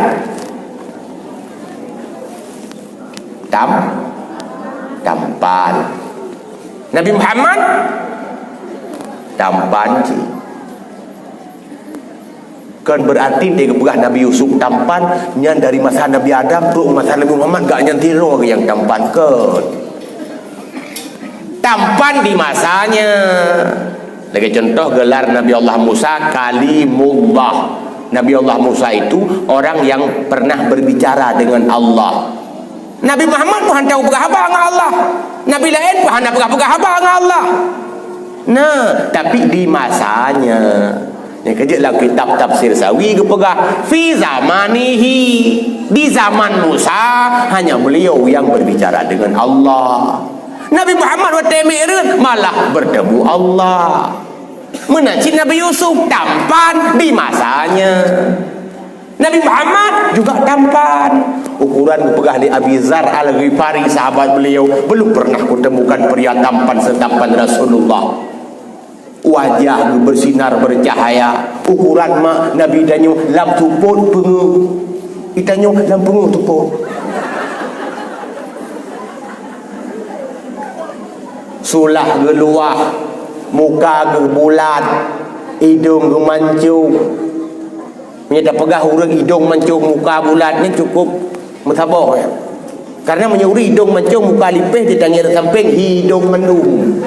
Tam-, tampan. Nabi Muhammad tampan cit. Kon berarti dia geupeugah Nabi Yusuf tampan, nyan dari masa Nabi Adam trok masa Nabi Muhammad, gak nyan sidroe nyang tampan, kon. Tampan di masanya. Lagée contoh, gelar Nabi Allah Musa Kalimullah. Nabi Allah Musa itu orang yang pernah berbicara dengan Allah. Nabi Muhammad pun hana peugah haba ngon Allah. Nabi laén pun hana peugah-peugah haba ngon Allah. Nah, tapi di masanya. Nyang keujeuet lam kitab Tafsir Sawi geupeugah, "Fi zamanihi." Di zaman Musa, hanya beliau yang berbicara dengan Allah. Nabi Muhammad watée mi'raj malah bertemu Allah. Meunan cit Nabi Yusuf tampan di masanya. Nabi Muhammad juga tampan. Ukuran geupeugah lé Abi Dzar Al-Ghifari, sahabat beliau, "Belum pernah kutemukan pria tampan setampan Rasulullah." Wajah geuh bersinar bercahaya, ukuran mak Nabi tanyoe lam tupot peungeuh. Itanyoe lam peungeuh tupot. Sulah geuluwah, muka geuh bulat, idong geuh mancong. Meunyoe tapeugah ureuëng idong mancong muka bulat nyan cukup meusaboh, ya. Karena meunyoe ureuëng idong mancong muka lipéh, di tangieng sampéng idong mandum.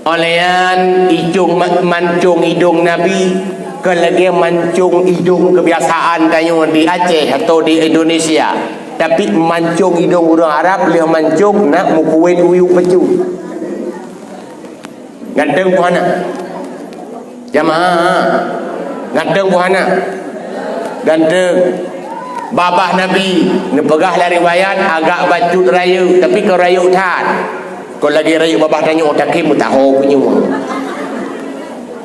Óh lheueh nyan, icong ma-, mancong idong Nabi kon lagée mancong idong keubiasaan tanyoe di Aceh atau di Indonesia. Tapi mancong idong ureuëng Arab lheueh mancong na meukuwét uyuek peue. Ganteng peue hana? Jamaah, ganteng peue hana? Ganteng. Babah Nabi, neupeugah lam riwayat, agak bacut rayeuk, tapi kon rayeuk that. Kon lagée rayeuk babah tanyoe, tapi meutaho nyoe.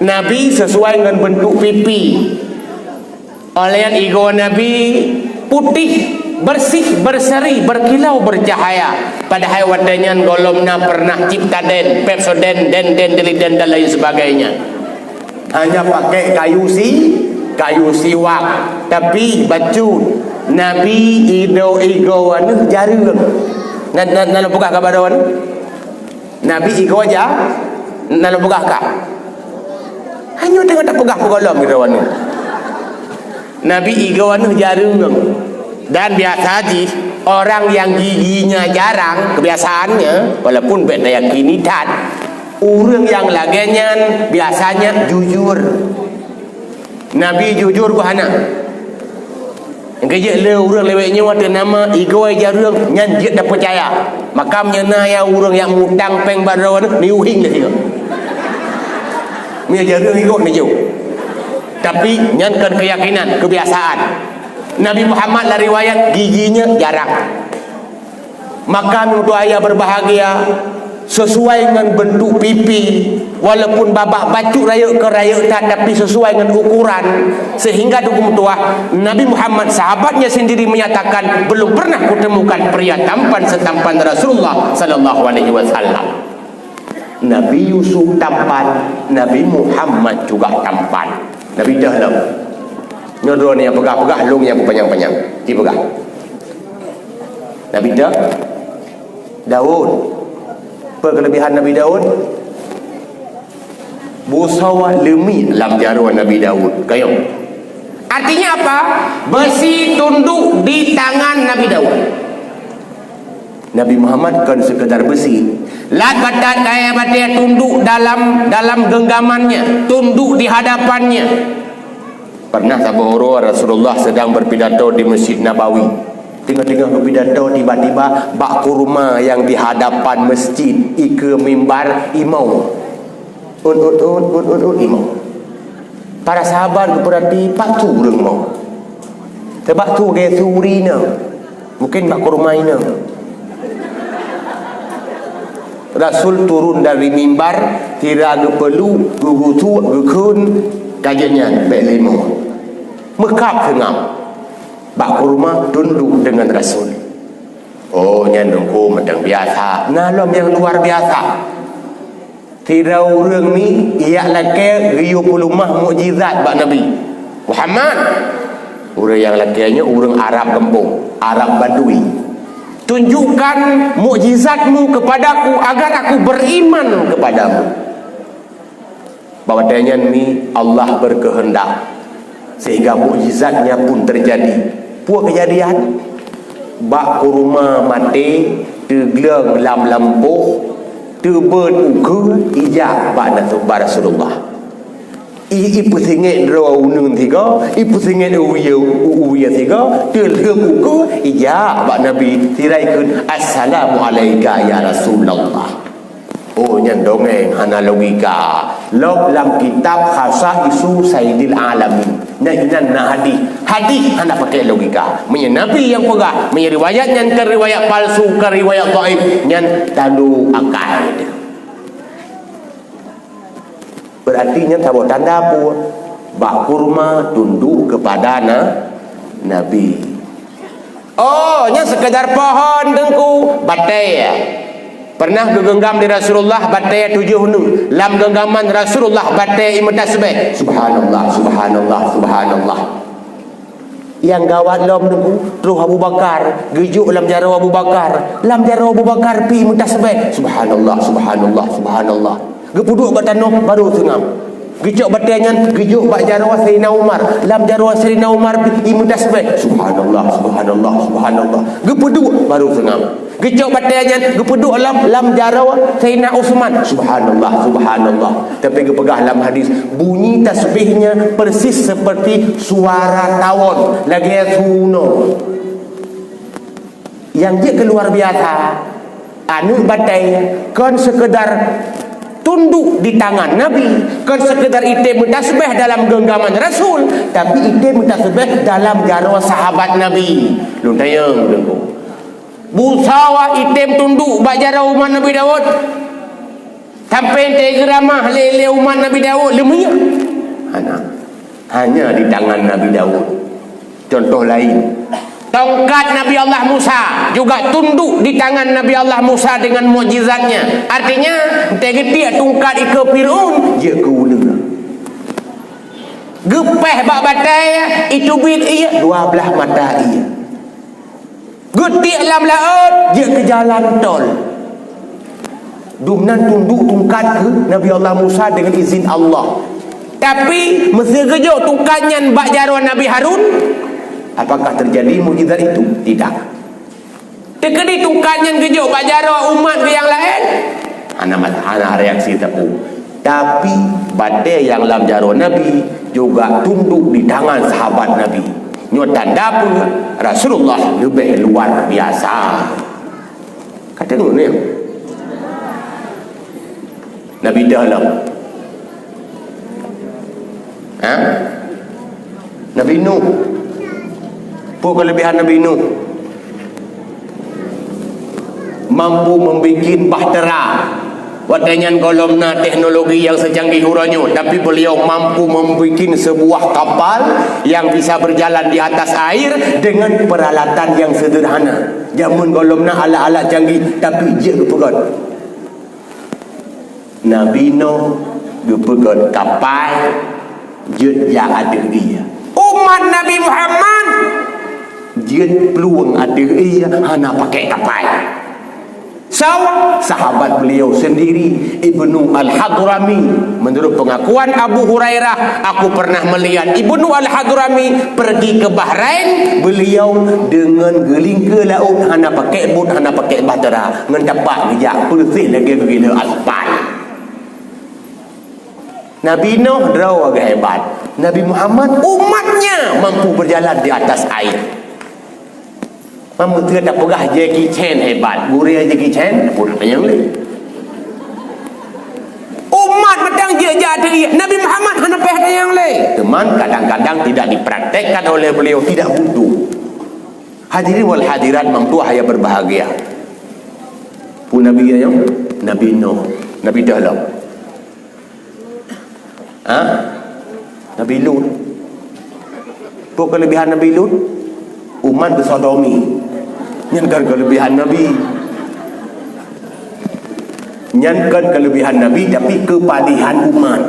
Nabi sesuai ngon beuntuk pipi. Óh lheueh nyan igoe Nabi putéh, bersih, berseri, berkilau, bercahaya. Padahai watée nyan gohlom na pernah Ciptaden, Pepsodent, Dent, Dent, Deli, Dent, dan lain sebagainya. Hanya pakai kayu si, kayu siwak. Tapi bacut, Nabi ido-, igoe aneuëk jareueng. Na, na, na lôn peugah keu baroe nyoe? Nabi igoe ja-, na lôn peugah ka? Hanya teungoh tapeugah peugohlom igoe aneuëk. Nabi igoe aneuëk jareueng. Dan biasa jih, orang yang giginya jarang, kebiasaannya, walaupun bék tayakini that, ureuëng nyang lagée nyan biasanya jujur. Nabi jujur peue hana? Nyang keujeuet lé ureuëng lawét nyoe ateueh nama igoe jareueng nyan jeuet tapeucaya. Maka meunyoe na ya ureuëng nyang mutang péng bak droeneuh, neuhieng lé sigoe. Meunyoe jareueng igoe neujok. Tapi nyan kon keuyakinan, keubiasaan. Nabi Muhammad lam riwayat giginya jarang. Maka meutuah ayah berbahagia, sesuai ngon bentuk pipi, walaupun babah bacut rayeuk ke rayeuk that, tapi sesuai ngon ukuran, sehingga teungku meutuah Nabi Muhammad, sahabatnya sendiri menyatakan, "Belum pernah kutemukan pria tampan setampan Rasulullah sallallahu alaihi wasallam." Nabi Yusuf tampan, Nabi Muhammad juga tampan. Nabi dah lom. Nyoe droeneuh nyang peugah-peugah, lôn nyang peupanyang-panyang. Ci peugah. Nabi Da-, Daud. Apa kelebihan Nabi Daud? Busoe leumit lam jaroe Nabi Daud. Kayong. Artinya apa? Besi tunduk di tangan Nabi Daud. Nabi Muhammad kon sekedar besi. Lat batat kaya batée tunduk dalam, dalam genggamannya, tunduk di hadapannya. Pernah saboh uroe Rasulullah sedang berpidato di Masjid Nabawi. Teungoh-teungoh geupidato, tiba-tiba bak kurma nyang di hadapan masjid, ikeue mimbar, imoe. Ut, ut, ut, ut, ut, ut, imoe. Para sahabat geupeurati, pat su ureuëng moe. Sabab su gaya su ureuëng inong. Mungkin bak kurma inong. Rasul turun dari mimbar, sira geupeuluk, geugusuk, geukheun, ka jeuet nyan bék lé imoe. Meukab seungab. Bak kurma tunduk deungon Rasul. Oh, nyan Teungku mantong biasa. Na lom nyang luar biasa. Sidroe ureuëng mi ijak lakée geuyue peuleumah mukjizat bak Nabi Muhammad. Ureuëng nyang lakée nyoe ureuëng Arab gampông, Arab Badui. "Tunjukkan mukjizatmu kepadaku agar aku beriman kepadamu." Bak watée nyan mi Allah berkehendak, sehingga mukjizatnya pun terjadi. Peue keujadian? Bak kurma maté teugleueng lam lampôh, teubeuet ukeue, ijak bak Natu-, bak Rasulullah. I, ipeusingét droe uneuen sigoe, ipeusingét u wie, u, u wie sigoe, teulheueh ukeue, ijak bak Nabi, sira ikheun, "Assalamu alaika ya Rasulullah." Oh, nyan dongeng hana logika. Lom lam kitab Khasaisu Sayyidil Alamin. Nyan inan na hadih. Hadih hana pakai logika. Meunyoe Nabi nyang peugah, meunyoe riwayat nyan kon riwayat palsu, kon riwayat dhaif, nyan talo akai. Berarti nyan saboh tanda peue? Bak kurma tunduk kepada na-, Nabi. Oh, nyan sekedar pohon, Teungku, batée. Pernah geugenggam lé Rasulullah batée tujoh neuk. Lam genggaman Rasulullah batée imeutasbih. Subhanallah, subhanallah, subhanallah. Nyang gawat lom Teungku, troh Abu Bakar, geujok lam jaroe Abu Bakar. Lam jaroe Abu Bakar pih imeutasbih. Subhanallah, subhanallah, subhanallah. Geupeuduek bak tanoh, baru seungab. Geucok batée nyan, geujok bak jaroe Saidina Umar. Lam jaroe Saidina Umar pih imeutasbih. Subhanallah, subhanallah, subhanallah. Geupeuduek, baru seungab. Geucok batée nyan, geupeuduek lam, lam jaroe Saidina Utsman. Subhanallah, subhanallah. Tapi geupeugah lam hadis, bunyi tasbihnya persis seperti suara tawon, lagée su unoe. Nyang jeuet keu luar biasa, aneuk batée kon sekedar tunduk di tangan Nabi, kon sekedar item meutasbih dalam genggaman Rasul, tapi item meutasbih dalam jaroe sahabat Nabi. Lôn tanyong Teungku. Busawa item tunduk bak jaroe umat Nabi Daud. Sampai teugeramah lé, lé umat Nabi Daud leumiek. Hana. Hanya di tangan Nabi Daud. Contoh lain, tongkat Nabi Allah Musa juga tunduk di tangan Nabi Allah Musa dengan mukjizatnya. Artinya, teugeutiek tungkat ikeue Fir'aun, jeuet keu uleue. Geupéh bak batée, iteubiet ié, dua blaih mata ié. Geutiek lam laôt, jeuet keu jalan tol. Dumnan tunduk tungkat keu Nabi Allah Musa dengan izin Allah. Tapi, meuseu geujok tungkat nyan bak jaroe Nabi Harun, apakah terjadi mukjizat itu? Tidak. Teukeudi tungkat nyan geujok bak jaroe umat geuh nyang laén, hana mat-, hana reaksi teupeu. Tapi, batée nyang lam jaroe Nabi juga tunduk di tangan sahabat Nabi. Nyoe tanda peue Rasulullah leubeh luar biasa. Ka deungoe nyoe? Nabi deuh lom. Ha? Nabi Nuh. Peue keulebihan Nabi Nuh? Mampu membikin bahtera. Watée nyan gohlom na teknologi nyang secanggih uroe nyoe, tapi beliau mampu membikin sebuah kapal yang bisa berjalan di atas air dengan peralatan yang sederhana. Jameun gohlom na alat-alat canggih, tapi jeuet geupeugét. Nabi Nuh geupeugét kapai jeuet jak ateueh ié. Umat Nabi Muhammad jeuet plueng ateueh ié hana pakai kapai. Sawa, sahabat beliau sendiri, Ibnu Al-Hadrami, menurut pengakuan Abu Hurairah, "Aku pernah melihat Ibnu Al-Hadrami pergi ke Bahrain, beliau dengan geulingkeue laôt, hana pakai bot, hana pakai bahtera, ngon tapak geujak, peureuseh lagée geugileue aspal." Nabi Nuh droe geuhebat. Nabi Muhammad umatnya mampu berjalan di atas air. Meunyoe tapeugah Jackie Chan hebat, gurée Jackie Chan, pun nyang lé. Umat mantong jeuet jak ateueh ié, Nabi Muhammad hana payah nyang lé. Teuma kadang-kadang tidak dipraktekkan oleh beliau, tidak butuh. Hadirin wal hadirat, mangtuah yang berbahagia. Peue Nabi nyan? Nabi Nuh, Nabi deuh lom. Ha? Nabi Lut. Peue keulebihan Nabi Lut? Umat geusodomi. Nyan kon keulebihan Nabi. Nyan kon keulebihan Nabi, tapi keupadihan umat.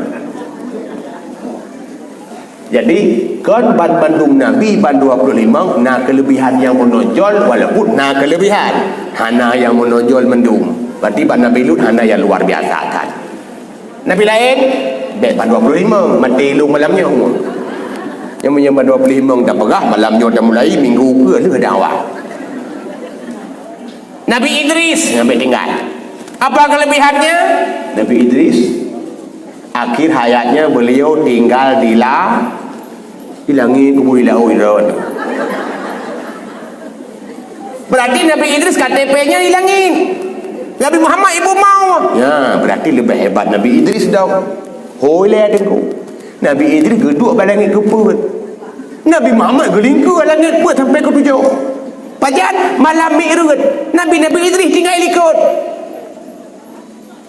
Jadi, kon ban mandum nabi ban dua puluh lima na keulebihan nyang meunonjol, walaupun na keulebihan, hana nyang meunonjol mandum. Berarti ban Nabi Lut hana nyang luar biasa that. Nabi laén, bék ban dua puluh lima, maté lôn malam nyoe. Nyang meunyoe ban dua puluh lima tapeugah, malam nyoe tamulai, minggu keue lheueh dakwah. Nabi Idris, nyang bék tinggai. Apa kelebihannya? Nabi Idris, akhir hayatnya beliau tinggal di la-, di langit, kubu di laut, di laut. Berarti Nabi Idris K T P-nya di langit. Nabi Muhammad ibu mau. Ya, berarti lebih hebat Nabi Idris dah. Hoi lé Teungku. Nabi Idris geuduek bak langit keu peuet. Nabi Muhammad geulingkeue langét peuet sampai keu tujoh. Pajan? Malam Mi'raj. Nabi, Nabi Idris tinggai likot.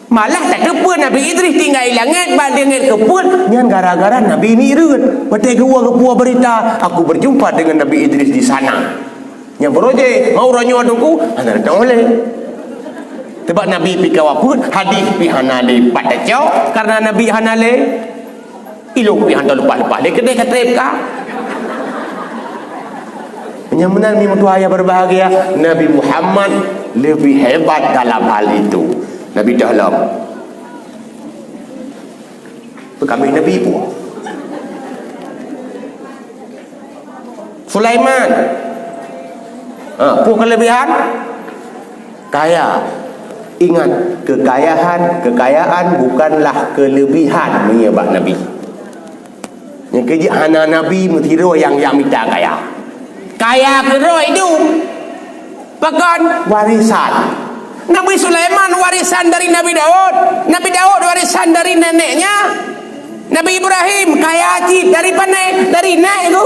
Malah tateupeue Nabi Idris tinggai langét bak langét keu peuet, nyan gara-gara Nabi Mi'raj. Watée geuwoe geupeuwoe beurita, "Aku berjumpa dengan Nabi Idris di sana." Nyang beurojée, "Mau uroe nyoe Teungku?" Hana datang oleh. Sebab Nabi pih ka wafeuet, hadis pih hana lé pat tacok, karena Nabi hana lé. Ilong pih hana leupah-leupah lé keudeh ka treb ka. Nyang meunan, mi meutuah ayah berbahagia, Nabi Muhammad lebih hebat dalam hal itu. Nabi Dahlam. Peukamih Nabi pun. Sulaiman. Ha, peue kelebihan? Kaya. Ingat, kekayaan, kekayaan bukanlah kelebihan meunyoe bak Nabi. Nyang keujeuet hana Nabi meusidroe nyang, nyang mita kaya. Kaya keudroe idum. Pakon? Warisan. Nabi Sulaiman warisan dari Nabi Daud. Nabi Daud warisan dari neneknya. Nabi Ibrahim kaya cit dari pane? Dari nèk tu.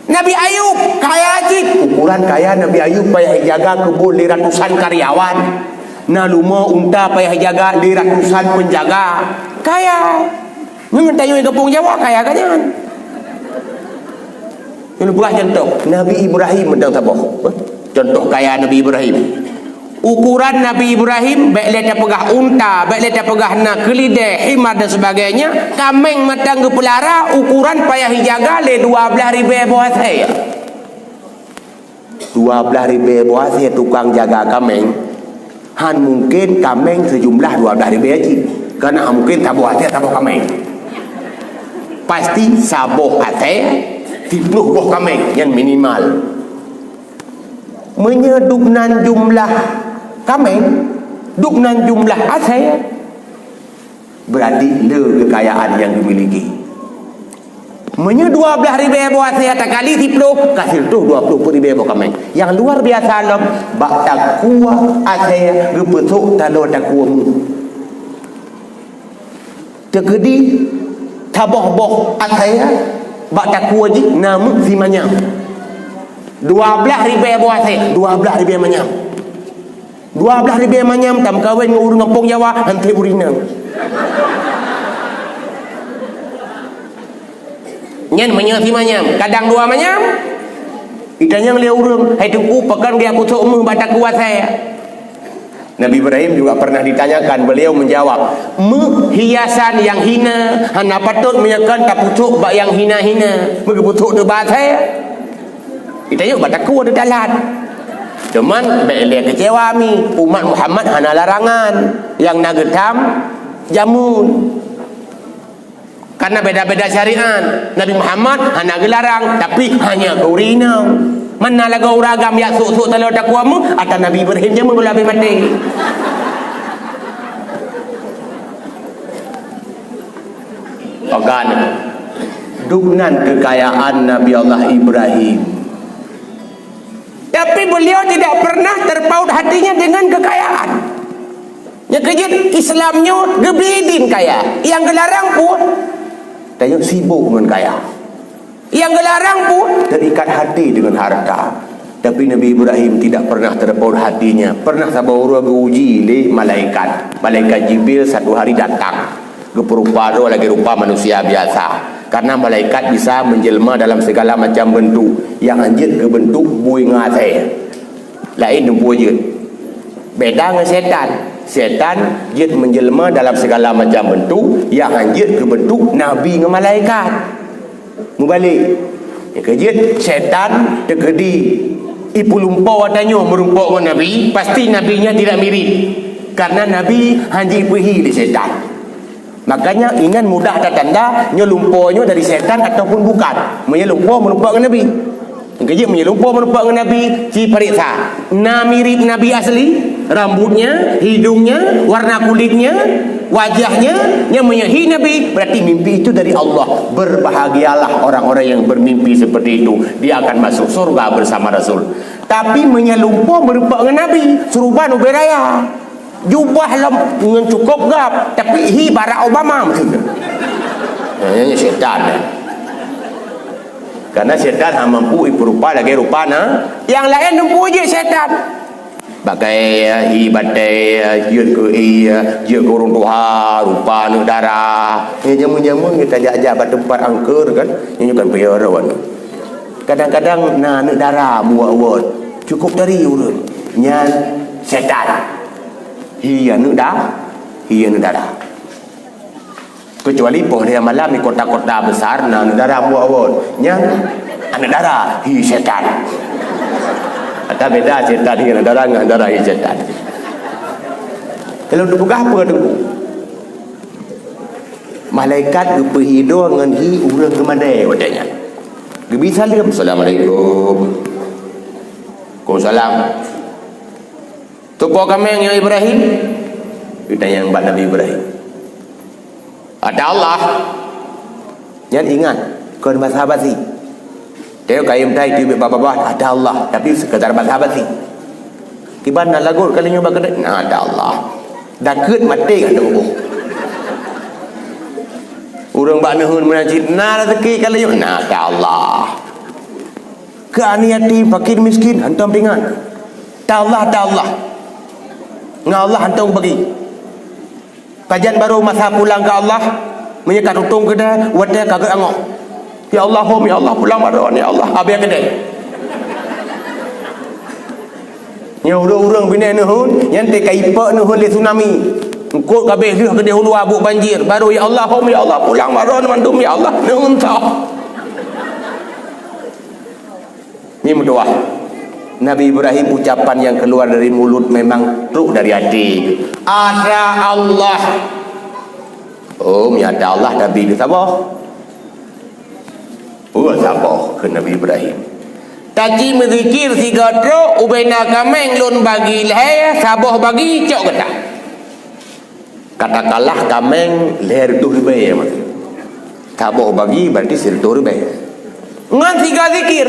Nabi Ayub kaya cit. Ukuran kaya Nabi Ayub payah jaga keubon lé ratusan karyawan. Na lumo unta payah jaga lé ratusan penjaga. Kaya. Nyoe ngon tanyoe gampông Jawa kaya ka nyan. Nyoe peugah contoh, Nabi Ibrahim mantong saboh. Contoh kaya Nabi Ibrahim. Ukuran Nabi Ibrahim, bèk lé tapeugah unta, bèk lé tapeugah na keulidèe, himar dan sebagainya, kaméng mantong geupeulara, ukuran payah jijaga lé dua blaih ribèe boh asèe. Dua blaih ribèe boh asèe tukang jaga kaméng, han mungken kaméng seujumlah dua blaih ribèe cit. Karena han mungken saboh asèe saboh kaméng. Pasti saboh asèe, siplôh boh kaméng, nyan minimal. Meunyoe dubnan jumlah kaméng, dubnan jumlah asèe, berarti le kekayaan nyang dimiliki. Meunyoe dua blaih ribèe boh asèe takali siplôh, ka sireutôh dua plôh peuet ribèe boh kaméng. Nyang luar biasa lom, bak takue asèe geupeusôk taloe takue méuh. Teukeudi saboh boh asèe bak takue jih na méuh simanyam. Dua blaih ribèe boh asèe, dua blaih ribèe manyam. Dua blaih ribèe manyam tameukawen ngon ureueng gampông Jawa, han treb ureueng inong. Nyan meunyoe simanyam, kadang dua manyam. Itanyong lé ureueng, "Hai Teungku, pakon geujak peusôk méuh bak takue asèe?" Nabi Ibrahim juga pernah ditanyakan, beliau menjawab, "Méuh hiasan nyang hina, hana patot meunyoe kon tapeusôk bak nyang hina-hina, meugeupeutrok teuh bak asèe." Geutanyoe bak takue teuh talat. Cuman, bèk lé keucewa mi, umat Muhammad hana larangan nyang na geutam jameun. Karena beda-beda syariat. Nabi Muhammad hana geularang, tapi hanya keu ureueng inong. Mana lagoe ureueng agam jak sôk-sôk taloe takue méuh, ata Nabi Ibrahim jameun gohlom habéh maté. Pagan. Dubnan kekayaan Nabi Allah Ibrahim. Tapi beliau tidak pernah terpaut hatinya dengan kekayaan. Nyang keujeuet Islam nyoe geubri idin kaya. Nyang geularang peue? Tanyoe sibok ngon kaya. Nyang geularang peue? Terikat hati dengan harta. Tapi Nabi Ibrahim tidak pernah terpaut hatinya. Pernah saboh uroe geuuji lé malaikat. Malaikat Jibril satu hari datang. Geupeurupa droe lagèe rupa manusia biasa. Karena malaikat bisa menjelma dalam segala macam bentuk. Nyang hanjeuet keu bentuk bui ngon asèe. Laén teumpeue jeuet. Beda ngon setan. Setan jeuet menjelma dalam segala macam bentuk, nyang hanjeuet keu bentuk nabi ngon malaikat. Meubalek. Nyang keujeuet setan teukeudi ipeulumpo tanyoe meurumpok ngon nabi, pasti nabi nyan tidak mirip. Karena nabi hanjeuet peuhi lé setan. Makanya inan mudah tatanda nyoe lumpo nyoe dari setan ataupun bukan. Meunyoe lumpo meurumpok ngon nabi. Keujeuet meunyoe lumpo meurumpok ngon nabi, ci pareksa. Na mirip nabi asli, rambutnya, hidungnya, warna kulitnya, wajahnya, nyan meunyoe hi nabi, berarti mimpi itu dari Allah. Berbahagialah orang-orang yang bermimpi seperti itu. Dia akan masuk surga bersama Rasul. Tapi meunyoe lumpo meurumpok ngon nabi, suruban ubé raya. Jubah lom ngon cukôp gab, tapi hi Barack Obama meukeue. Nah, nyan setan. Karena setan hana mampu ipeurupa lagèe rupa na. Nyang laén teumpeue jeuet setan. Bak kayèe, hi batèe, jeuet keu ie, jeuet keu ureueng tuha, rupa aneuk dara. Nyan jameun-jameun geutanyoe jak-jak bak teumpat angker kan, nyan kan peuet droe. Kadang-kadang na aneuk dara buet-buet. Cukôp dari ureueng. Nyan setan. Hi aneuk da-, hi aneuk dara. Kecuali poh lhèe malam di kota-kota besar na aneuk dara muak awon. Nyan aneuk dara, hi setan. Ata beda setan hi aneuk dara ngon aneuk dara hi setan. Kalau dipeugah apa tu? Malaikat geupeuhido ngon hi ureueng geumadé watèe nyan. Geubi saleuem, "Assalamualaikum." "Waalaikumsalam." "Soe po kaméng, ya Ibrahim?" Geutanyong bak Nabi Ibrahim. "Ata Allah." Nyan ingat, kon basa-basi. Teuh kayém tai teubiet babah, "Ata Allah," tapi sekadar basa-basi. Kiban na lagot kali nyoe bak keuneuk, "Na ata Allah." Dakeuet maté ka teuboh. Ureueng bak neuheun meunan cit, "Na rezeki kali nyoe?" "Na ata Allah." Keu aneuk yatim, fakir miskin, hantom pingan. "Ta Allah, ta Allah." Ngon Allah hantom bagi. Pajan barô masa pulang keu Allah, meunyoe ka tutong keudè, watèe ka geuangoh. "Ya Allah, hom, ya Allah, pulang baroe, ya Allah," abéh keudè. Nyoe ureueng-ureueng binèh neuheun, nyan teuka ipok neuheun lé tsunami. Eungkôt ka abéh lheueh keudè u luwa buet banjir, barô, "Ya Allah, hom, ya Allah, pulang baroe mandum, ya Allah," neuheun tho. Nyoe meutuah. Nabi Ibrahim ucapan yang keluar dari mulut memang trok dari até. "Ata Allah." Oh, meunyo ata Allah, tapi keu saboh. Peue saboh keu Nabi Ibrahim. "Taci meuzikir sigoe trok, ubena kaméng lôn bagi lhèe, saboh bagi cok gata." Katakanlah kaméng lhèe reutôh ribèe, maksud. Saboh bagi berarti sireutôh ribèe. Ngon sigoe zikir.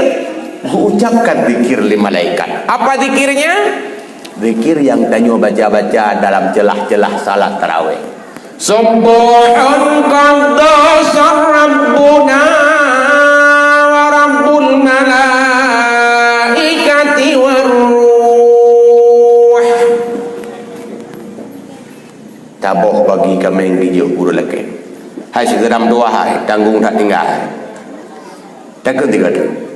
Geuucapkan zikir lé malaikat. Apa zikirnya? Zikir yang tanyoe baca-baca dalam celah-celah salat tarawih. Subbuhun quddus rabbuna wa rabbul malaikati war ruh. Taboh bagi kaméng dijok guru lakèe. Hai sigeudam dua hai, tanggong that tinggai. Takheun tiga tu.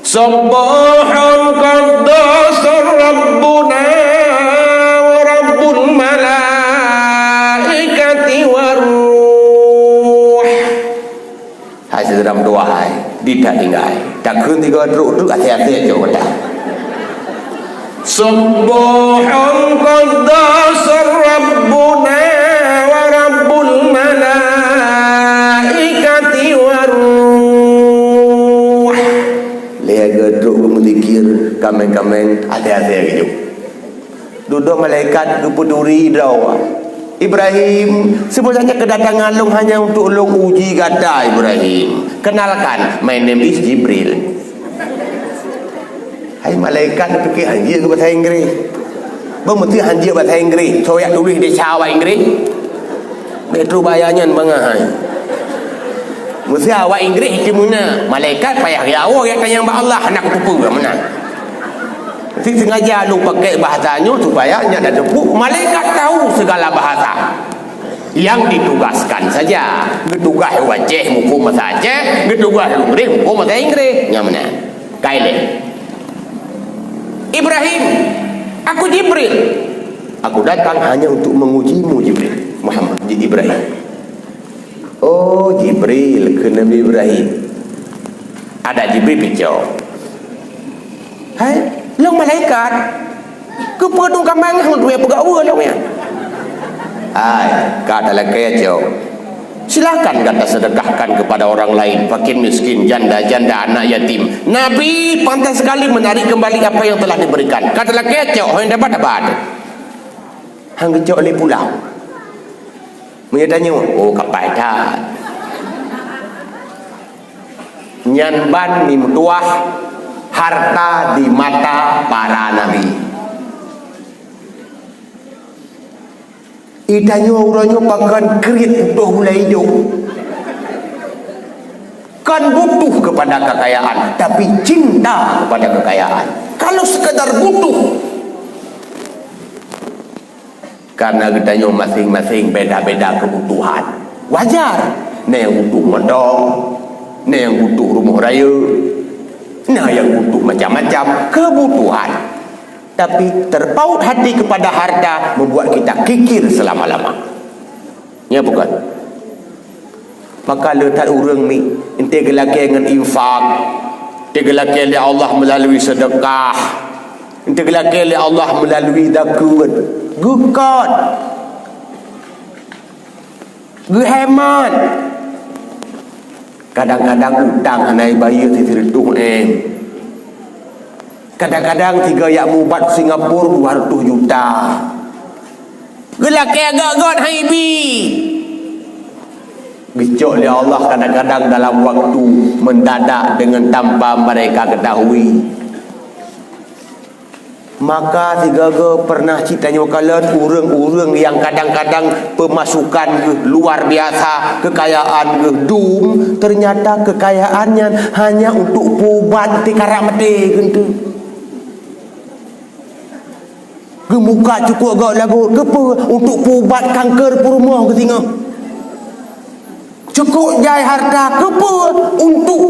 Subbuhun quddus rabbuna wa rabbul malaikati war ruh. Hai sigeudam dua hai, di that tinggai. Takheun tiga trok-trok, até-até jok gata. Subbuhun quddus rabbuna wa rabbul malaikati war ruh. Lhèe geutrok geumeuzikir, kaméng-kaméng, até-até geujok. Dudoe malaikat geupeuturi droe. "Ibrahim, sebenarnya kedatangan lôn hanya untuk lôn uji gata, Ibrahim. Kenalkan, my name is Jibril." Hai malaikat, neupike hanjeuet keu bahasa Inggris. Bah meusti hanjeuet bahasa Inggris, soe jak tuléh desya awak Inggris. Bèk trok baya nyan bangai. Meusti awak Inggris cit meunan, malaikat payah geujaweueb, geutanyong bak Allah, hana kuteupeu meunan. Meusti sengaja lôn pakai bahasa nyoe supaya nyak tateupeue, malaikat tahu segala bahasa. Yang ditugaskan saja. Geutugaih u Aceh muphom bahasa Aceh, geutugaih u Inggris muphom bahasa Inggris. Nyan meunan. Ka ilèe. "Ibrahim, aku Jibril. Aku datang hanya untuk mengujimu, Jibril." Muhammad, Ibrahim. "Oh, Jibril," kheun Nabi Ibrahim. Adak Jibril picok. "Hai, lôn malaikat. Keupeue dong kaméng ngon duek peugawa lôn nyan?" "Hai, ka talakèe cok. Silakan gata sedekahkan kepada orang lain, fakir miskin, janda-janda, anak yatim." Nabi pantas sekali menarik kembali apa yang telah diberikan. Ka talakèe cok, hoi dapat-dapat. Han geucok lé pulang. Meunyo tanyoe, oh, kapai that. Nyan ban meutuah harta di mata para nabi. Geutanyoe uroe nyoe pakon kriet putôh gulai idong. Kon butuh kepada kekayaan, tapi cinta kepada kekayaan. Kalau sekadar butuh, karena geutanyoe maséng-maséng beda-beda kebutuhan. Wajar, na nyang butuh moto, na nyang butuh rumoh rayeuk, na nyang butuh macam-macam kebutuhan. Tapi terpaut hati kepada harta membuat kita kikir selama-lama. Ya bukan? Maka le that ureuëng mi, ente geulakée ngon infak, ente geulakée lé Allah melalui sedekah, ente geulakée lé Allah melalui zakeuet, geukot, geuhemat. Kadang-kadang utang hana ibayeue sireutôh M. Kadang-kadang sigoe jak mubat Singapura dua ratus juta. Geulakée agak got haibi. Geucok lé Allah kadang-kadang dalam waktu mendadak dengan tanpa mereka ketahui. Maka sigoe-goe pernah cit tanyoe kalon ureuëng-ureuëng yang kadang-kadang pemasukan geuh luar biasa, kekayaan geuh dum, ternyata kekayaan nyan hanya untuk pubat tikarak maté geuh. Geumuka cukôp gob lagot, keupeue? Untuk pubat kanker peurumoh geuh singoh. Cukôp jai harta, keupeue? Untuk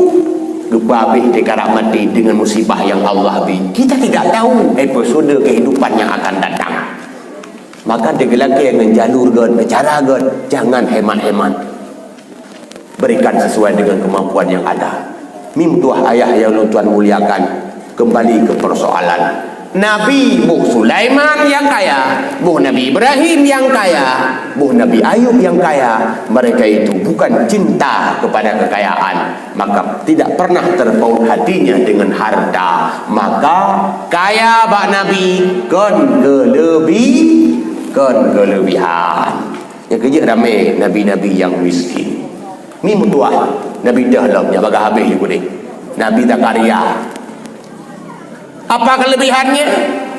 geupeuhabéh tikarak maté dengan musibah yang Allah bri. Kita tidak tahu episode kehidupan yang akan datang. Maka teugeulakée ngon jalur geuh, cara geuh, jangan hemat-hemat. Berikan sesuai dengan kemampuan yang ada. Mimtuah ayah yang lôn tuan muliakan, kembali ke persoalan. Nabi boh Sulaiman yang kaya, boh Nabi Ibrahim yang kaya, boh Nabi Ayub yang kaya, mereka itu bukan cinta kepada kekayaan, maka tidak pernah terpaut hatinya dengan harta. Maka kaya bak Nabi kon keuleubih, kon keulebihan. Nyang keujeuet ramé nabi-nabi nyang miskin. Ni meutuah nabi deuh lom nyang bagah habéh di gurée. Nabi Zakaria. Apa kelebihannya?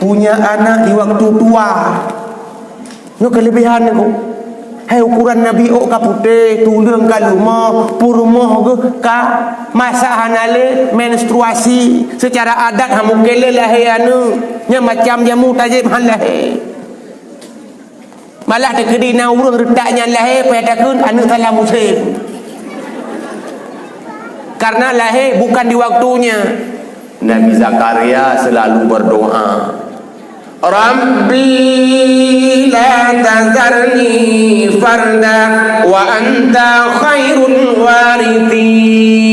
Punya anak di waktu tua. Nyoe kelebihan nyoe. Hai ukuran nabi ôk ka putéh, tuleueng ka lumoh, peurumoh geuh ka masa hana lé menstruasi, secara adat ha mungken lé lahé aneuk. Nyan macam jamu tajép han lahé. Malah teukeudi na ureuëng reutak nyan lahé, payah takheun aneuk salah musém. Karena lahé bukan di waktunya. Nabi Zakaria selalu berdoa, "Rabbi la tazarni farda wa anta khairul warithin."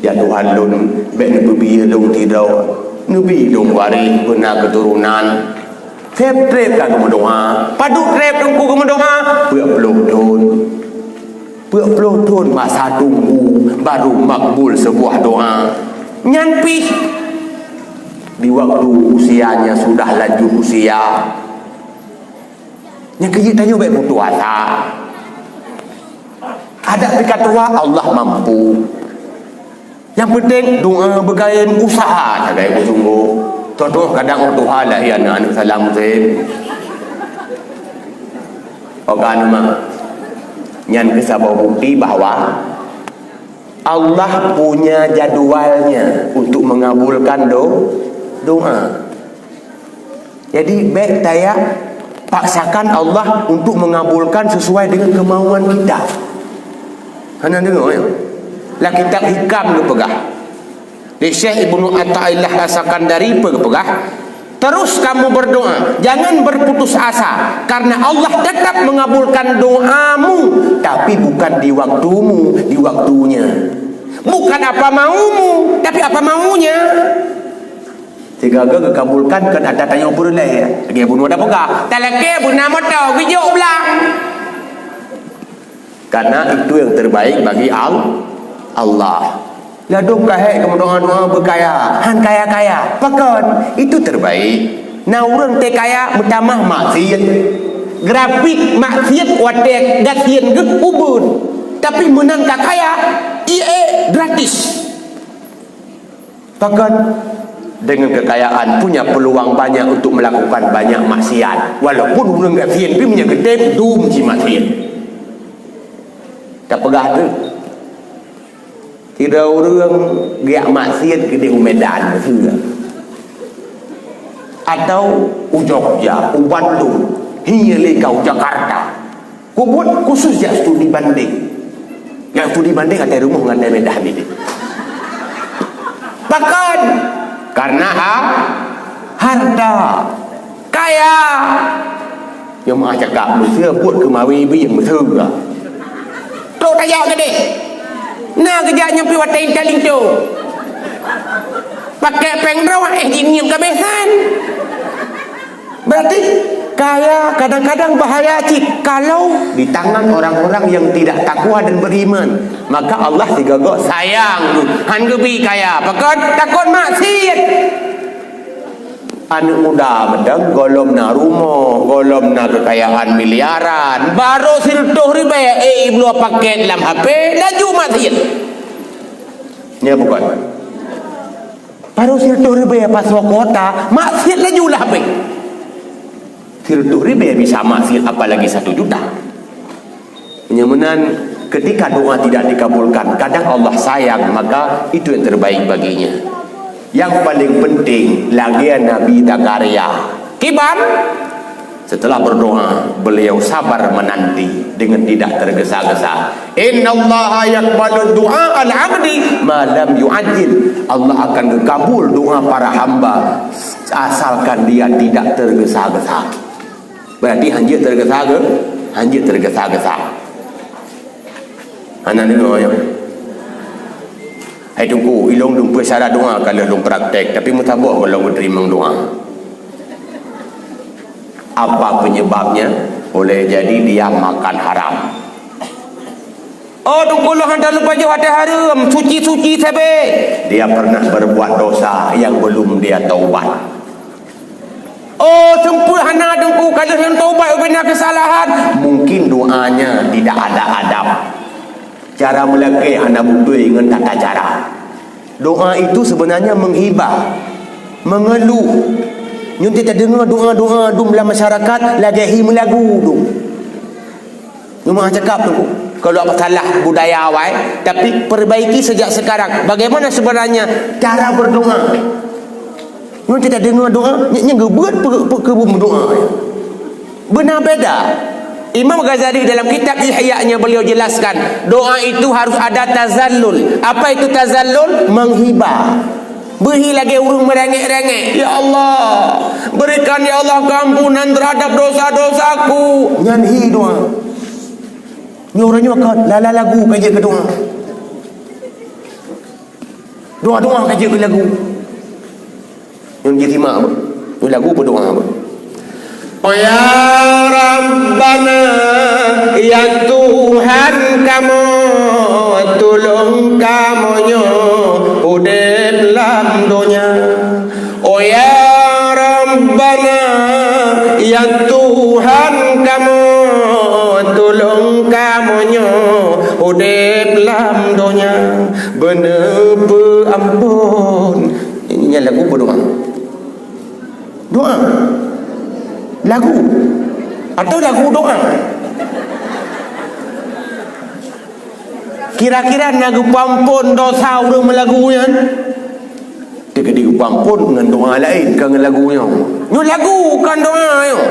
Ya Tuhan lôn, bék neupeubiyeu lôn sidroe, neubi lôn waréh beuna keuturonan. Treb-treb ka geumeudoá. Padub treb teungku geumeudoá? Peuet ploh thon. Peuet ploh thon masa tunggu baru makbul sebuah doa. Nyan pih di waktu usianya sudah lanjut usia. Nyang keujeuet tanyoe bék putus asa. Adak pih ka tuha, Allah mampu. Nyang peunteng doa beugaém, usaha sagai beusunggoh. Contoh kadang ureuëng tuha lahé aneuk-aneuk salah musém. Oka numa. Nyan keuh saboh bukti bahwa Allah punya jadwalnya untuk mengabulkan do-, doa. Jadi bék tayak paksakan Allah untuk mengabulkan sesuai dengan kemauan kita. Hana deungoe ya. Lam kitab Hikam geupeugah. Di Syekh Ibnu Athaillah As-Sakandari geupeugah, terus kamu berdoa, jangan berputus asa, karena Allah tetap mengabulkan doamu, tapi bukan di waktumu, di waktunya. Bukan apa maumu, tapi apa maunya. Sigaga geukabulkan keu ata tanyoe peureulée. Lagée bunoe tapeugah, talakée beuna moto geujok blang. Karena itu yang terbaik bagi Al-, Allah. Ladôm ka hék geumeudoa-doa beukaya, han kaya-kaya. Pakon? Itu terbaik. Na ureuëng teu kaya meutamah maksiet. Grafik maksiet watée gasien geuh ubeut. Tapi meunan ka kaya, ie gratis. Bahkan dengan kekayaan punya peluang banyak untuk melakukan banyak maksiat. Walaupun ureuëng gasien pih meunyoe geutem dum jimaksiet. Tapeugah tu. Sidroe ureuëng geujak maksiet keudeh u Medan, atau u Jogja, u Bandung, hiye lé ka u Jakarta. Kubuet khusus jak studi banding. Jak studi banding até rumoh ngon até Medan nyan. Pakon? Karena ha-, harta. Kaya. Nyoe meuah cakap, meuseu buet keumawe bieng meuseu. Trok tajak keudeh. Na geujak nyang pi watèe intat linto. Pakai péng droe, eh, jingieng ka besan. Berarti kaya kadang-kadang bahaya cit kalau di tangan orang-orang yang tidak takwa dan beriman. Maka Allah sigoe-goe sayang. Han geubi kaya. Pakon? Takot maksiat. Aneuk muda meudang, gohlom na rumoh, gohlom na keukayaan miliaran, barô sireutôh ribèe, eh, ibloe pakét lam H P, laju maksiat. Nyan bukan. Barô sireutôh ribèe pasoe kuota, maksiat laju lam H P. Sireutôh ribèe bisa maksiat, apalagi satu juta. Meunyoe meunan, ketika doa tidak dikabulkan, kadang Allah sayang, maka itu yang terbaik baginya. Yang paling penting, lagèe Nabi Zakaria. Kiban? Setelah berdoa, beliau sabar menanti dengan tidak tergesa-gesa. "Innallaha yaqbalu du'a al-'abdi ma lam yu'ajjil." Allah akan kabul doa para hamba asalkan dia tidak tergesa-gesa. Berarti hanjeuet tergesa-ge-, hanjeuet tergesa-gesa. Hana deungoe nyoe. Hai Teungku, ilôn lôn peue syarat doa ka lheueh lôn praktek, tapi meusaboh gohlom geuteurimong doa. Apa penyebabnya? Boleh jadi dia makan haram. Oh, Teungku, lôn hana lupa jih watèe hareuem, suci-suci sabe. Dia pernah berbuat dosa yang belum dia taubat. Oh, seumpeuet hana Teungku, ka lheueh lôn taubat ubena keusalahan. Mungkin doanya tidak ada adab. Cara meulakèe hana beutôi ngon tata cara. Doa itu sebenarnya menghibah, mengeluh. Nyoe tadeungoe doa-doa dum lam masyarakat lagèe hi meulagu dum. Nyoe meuah cakap tu, kalau apa salah budaya awai, tapi perbaiki sejak sekarang. Bagaimana sebenarnya cara berdoa? Nyoe tadeungoe doa, nyan, nyan geubeuet pe-, pe-, keu meudoa. Beuna beda. Imam Ghazali dalam kitab Ihya-nya beliau jelaskan, doa itu harus ada tazallul. Apa itu tazallul? Menghibah. Beuhi lagèe ureueng meurengek-rengek, "Ya Allah, berikan, ya Allah, keampunan terhadap dosa-dosaku." Nyan hi doa. Nyoe uroe nyoe ka lala lagu ka jeuet keu doa. Doa-doa ka jeuet keu lagu. Nyoe jisimak apa? Nyoe lagu apa doa apa? Oh ya Rabbana, ya Tuhan kamoe, tulông kamoe nyoe udép lam donya. Oh ya Rabbana, ya Tuhan kamoe, tulông kamoe nyoe udép lam donya. Beuneupeuampôn. Nyan lagu apa doa? Doa. Lagu. Atau lagu doa. Kira-kira na geupeuampôn dosa ureueng meulagu nyan? Teukeudi geupeuampôn ngon doa laén, kon ngon lagu nyoe. Nyoe lagu, kon doa nyoe.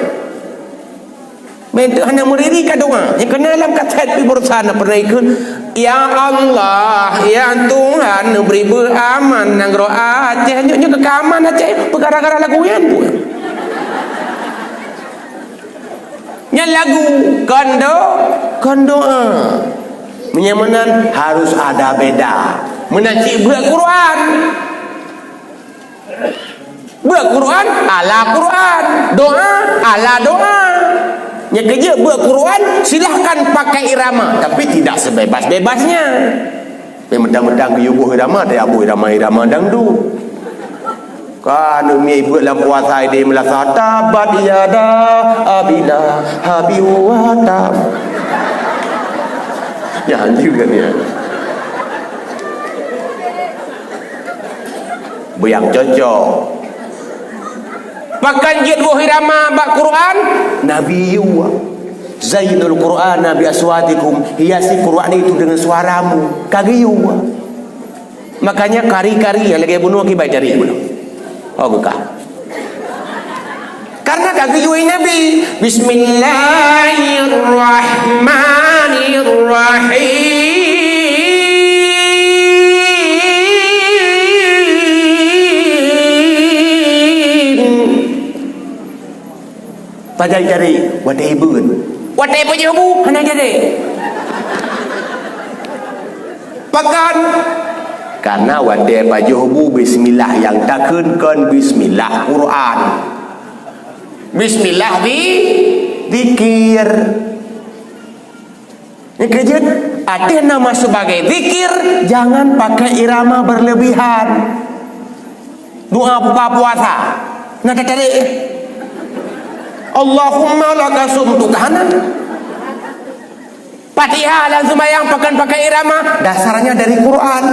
Meunteuek hana meuriri ka doa. Nyang keunan lam kasét pih baroesa na peureulèe kheun, "Ya Allah, ya Tuhan, neubri beuaman nanggroe Aceh." Nyoe, nyoe keu aman Aceh, peugara-gara lagu nyan pun. Nyan lagu, kon do-, kon doa. Meunyoe meunan harus ada beda. Meunan cit beuet Quran. Beuet Quran, ala Quran. Doa, ala doa. Nyang keujeuet beuet Quran, silahkan pakai irama, tapi tidak sebebas-bebasnya. Meuntang-meuntang geuyue boh irama, teuka boh irama-irama dangdut. Ka aneuk miet beuet lam puasa idéh meulasa, "Tabbat yada Abi Lahabin wa tab." Nyan juga ni. Beu nyang cocok. Pakon jeuet boh irama bak Quran? Nabi yue. Zayyinul Qur'ana bi aswatikum, hiasi Quran itu dengan suaramu. Ka geuyue. Makanya kari-kari nyang lagèe bunoe kiban cari bunoe. Oh, geukah. Karena ka geuyue Nabi. Bismillahirrahmanirrahim. Pajan cari, watèe ibeuen. Watèe pajoh bu, hana jadi. Pakon? Karena watèe pajoh bu, bismillah nyang takheun, kon bismillah Quran. Bismillah di zikir. Nyang keujeuet, ateueh nama sebagai zikir, jangan pakai irama berlebihan. Doa buka puasa, na teutarek, eh. Allahumma laka sumtu, ka hana. Fatihah lam seumayang pakon pakai irama, dasarnya dari Quran.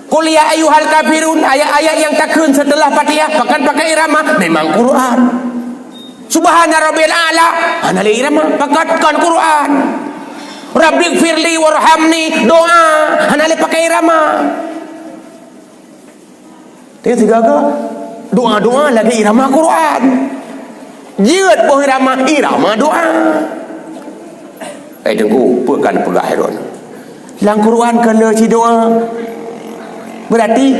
Qul ya ayyuhal kafirun, ayat-ayat nyang takheun setelah Fatihah, pakon pakai irama, memang Quran. Subhana rabbiyal a'la, hana lé irama, pakon, kon Quran. Rabbighfirli warhamni, doa, hana lé pakai irama. Tapi sigaga doa-doa lagèe irama Quran. Jeuet boh irama, irama doa. Eh, Teungku, peue ka neupeugah lé droeneuh? Lam Quran ka le sidoa. Berarti,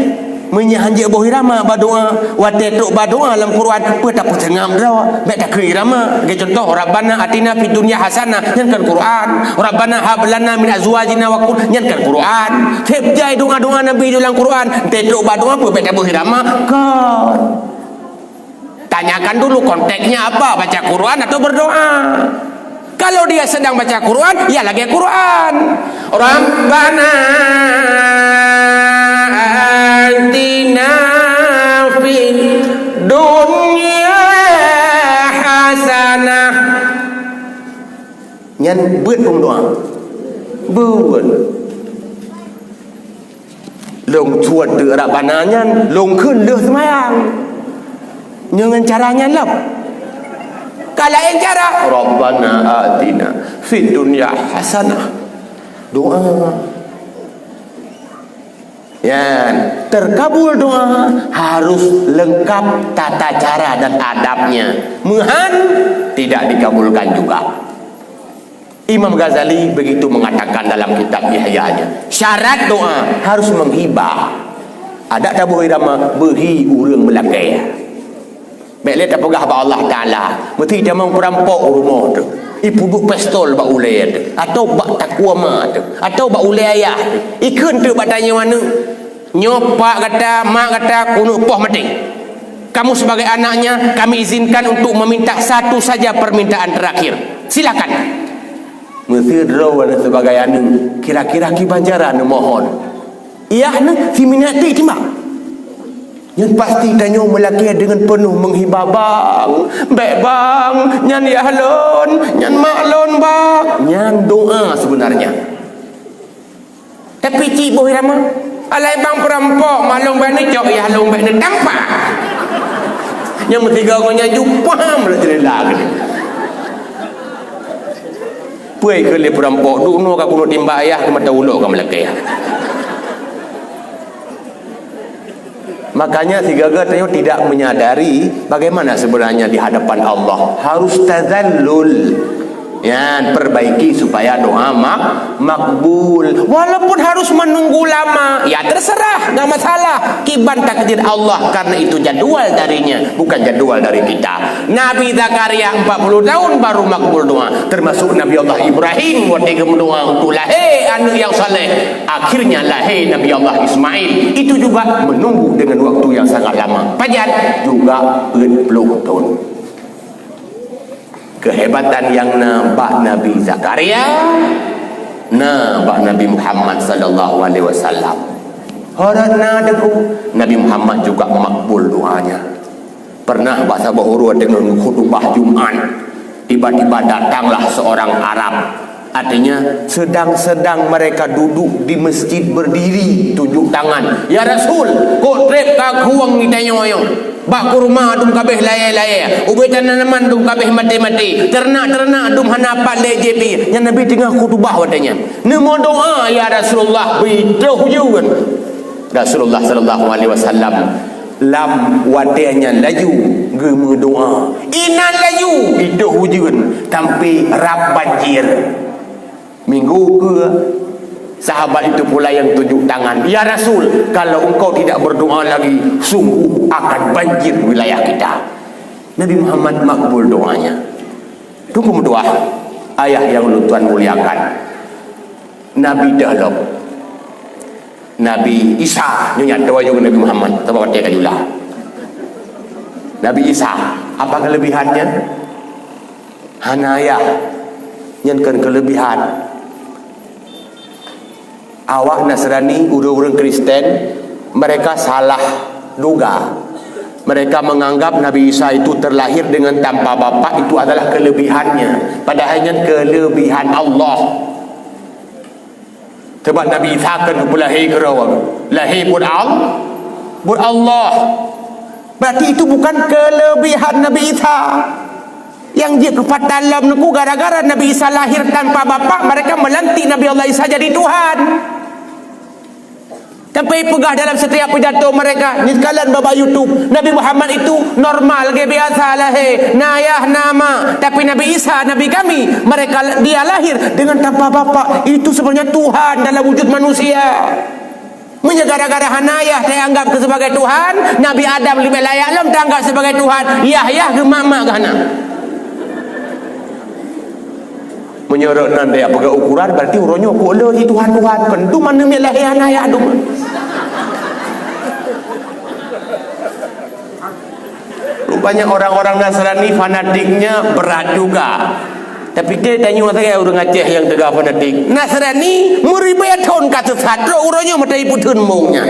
meunyo han jeuet boh irama bak doa, watèe trok bak doa lam Quran, peue tapeuseungab droe, bèk takheun irama. Lagèe contoh, Rabbana atina fid dunya hasanah, nyan kan Quran. Rabbana hab lana min azwajina wa qur-, nyan kan Quran. Seb jai doa-doa Nabi dalam Quran, watèe trok bak doa, peue bèk taboh irama? Kon. Tanyakan dulu konteksnya apa, baca Quran atau berdoa. Kalau dia sedang baca Quran, ya lagèe Quran. Rabbana atina fid dunya hasanah. Nyan beuet peudoa. Beuet. Lôn suet teuk Rabbana nyan, lôn kheun lheueh seumayang. Nyoe ngon cara nyan lom. Ka laén cara, Rabbana atina fid dunya hasanah. Doa. Nyan, terkabul doa harus lengkap tata cara dan adabnya. Meuhan, tidak dikabulkan juga. Imam Ghazali begitu mengatakan dalam kitab Ihya-nya, syarat doa harus menghibah. Adak taboh irama beuhi ureueng meulakèe. Bèk lé tapeugah bak Allah Taala, meusti tamong peurampok u rumoh teuh, ipeuduek pistol bak ulèe teuh, atau bak takue ma teuh, atau bak ulèe ayah teuh, ikheun teuk bak tanyoe aneuk. Nyoe pak gata, mak gata keuneuk poh maté. Kamu sebagai anaknya, kami izinkan untuk meminta satu saja permintaan terakhir. Silakan. Meusé droe sebagai aneuk, kira-kira kiban cara neumohon. Yah nyan, si minat timbak. Nyan pasti tanyoe meulakèe deungon peunoh meuhibah, "Bang, bèk bang, nyan yah lôn, nyan mak lôn, bang." Nyan doa sebenarnya. Tapi cit boh irama, alai bang peurampok, mak lôn bèk neucok, yah lôn bèk neutampa. Nyang meusigoe ngon nyan ju paham lah jeuleuh lagèe nyan. Peue keu lé peurampok, duek noe ka keuneuk timbak ayah, keu mata ulo ka meulakèe. Makanya sigaga tanyoe tidak menyadari bagaimana sebenarnya di hadapan Allah. Harus tazallul. Ya, perbaiki supaya doa mak-, makbul. Walaupun harus menunggu lama, ya terserah, nggak masalah. Kiban takdir Allah, karena itu jadwal darinya, bukan jadwal dari kita. Nabi Zakaria empat puluh tahun baru makbul doa, termasuk Nabi Allah Ibrahim watèe geumeudoa untuk lahé aneuk nyang saleh. Akhirnya lahé Nabi Allah Ismail. Itu juga menunggu dengan waktu yang sangat lama. Pajan juga empat puluh tahun. Kehebatan nyang na bak Nabi Zakaria, na bak Nabi Muhammad sallallahu alaihi wasallam. Hareuta na deungoe, Nabi Muhammad juga makbul doanya. Pernah bak saboh uroe teungoh khutubah Jumat, tiba-tiba datanglah seorang Arab. Artinya, sedang-sedang mereka duduk di masjid berdiri, tunjuk tangan. "Ya Rasul, kok trép ka khueng geutanyoe nyoe? Bak kurma dum ka abéh layèe-layèe, ubé tanaman dum ka abéh maté-maté, teurenak-teurenak dum hana pat lé jép ie." Nyan Nabi teungoh khutubah watèe nyan. Neumeudoa, "Ya Rasulullah, beutoh ujeuen." Rasulullah sallallahu alaihi wasallam lam watèe nyan laju geumeudoa. Inan laju itoh ujeuen sampai rab banjir. Minggu keu sahabat itu pula yang tunjuk tangan, "Ya Rasul, kalau engkau tidak berdoa lagi, sungguh akan banjir wilayah kita." Nabi Muhammad makbul doanya. Teungku meutuah, ayah nyang ulôn tuan muliakan. Nabi teuh lom. Nabi Isa, nyoe nyang tuwoe Nabi Muhammad, sabab watèe ka jula. Nabi Isa, apa kelebihannya? Hana ayah. Nyan kan kelebihan. Awak Nasrani, ureuëng-ureuëng Kristen, mereka salah duga. Mereka menganggap Nabi Isa itu terlahir dengan tanpa bapak, itu adalah kelebihannya. Padahal nyan kelebihan Allah. Sebab Nabi Isa kan geupeulahé keudroe, lahé buet Al-, buet Allah. Berarti itu bukan kelebihan Nabi Isa. Nyang jeuet keu patan lom neuku gara-gara Nabi Isa lahir tanpa bapak, mereka melantik Nabi Allah Isa jadi Tuhan. Sampai peugah dalam setiap pidato mereka, ni sekalian bak YouTube, Nabi Muhammad itu normal, lagèe biasa lahé, na ayah, na ma. Tapi Nabi Isa, Nabi kami, mereka, dia lahir dengan tanpa bapak. Itu sebenarnya Tuhan dalam wujud manusia. Meunyoe gara-gara hana ayah taanggap keu sebagai Tuhan, Nabi Adam leubeh layak lom taanggap sebagai Tuhan. Yah, yah geumak-mak geuh hana. Meunyoe rot nan dia peugah ukuran, berarti uroe nyoe kok le di Tuhan-Tuhan. Kan dum manusia lahé hana ayah dum. Rupanya orang-orang Nasrani fanatiknya berat juga. Tapi teu tanyoe sagai ureuëng Aceh nyang teuga fanatik. Nasrani meuribèe thon ka sesat, trok uroe nyoe meutai peutheun mong nyan.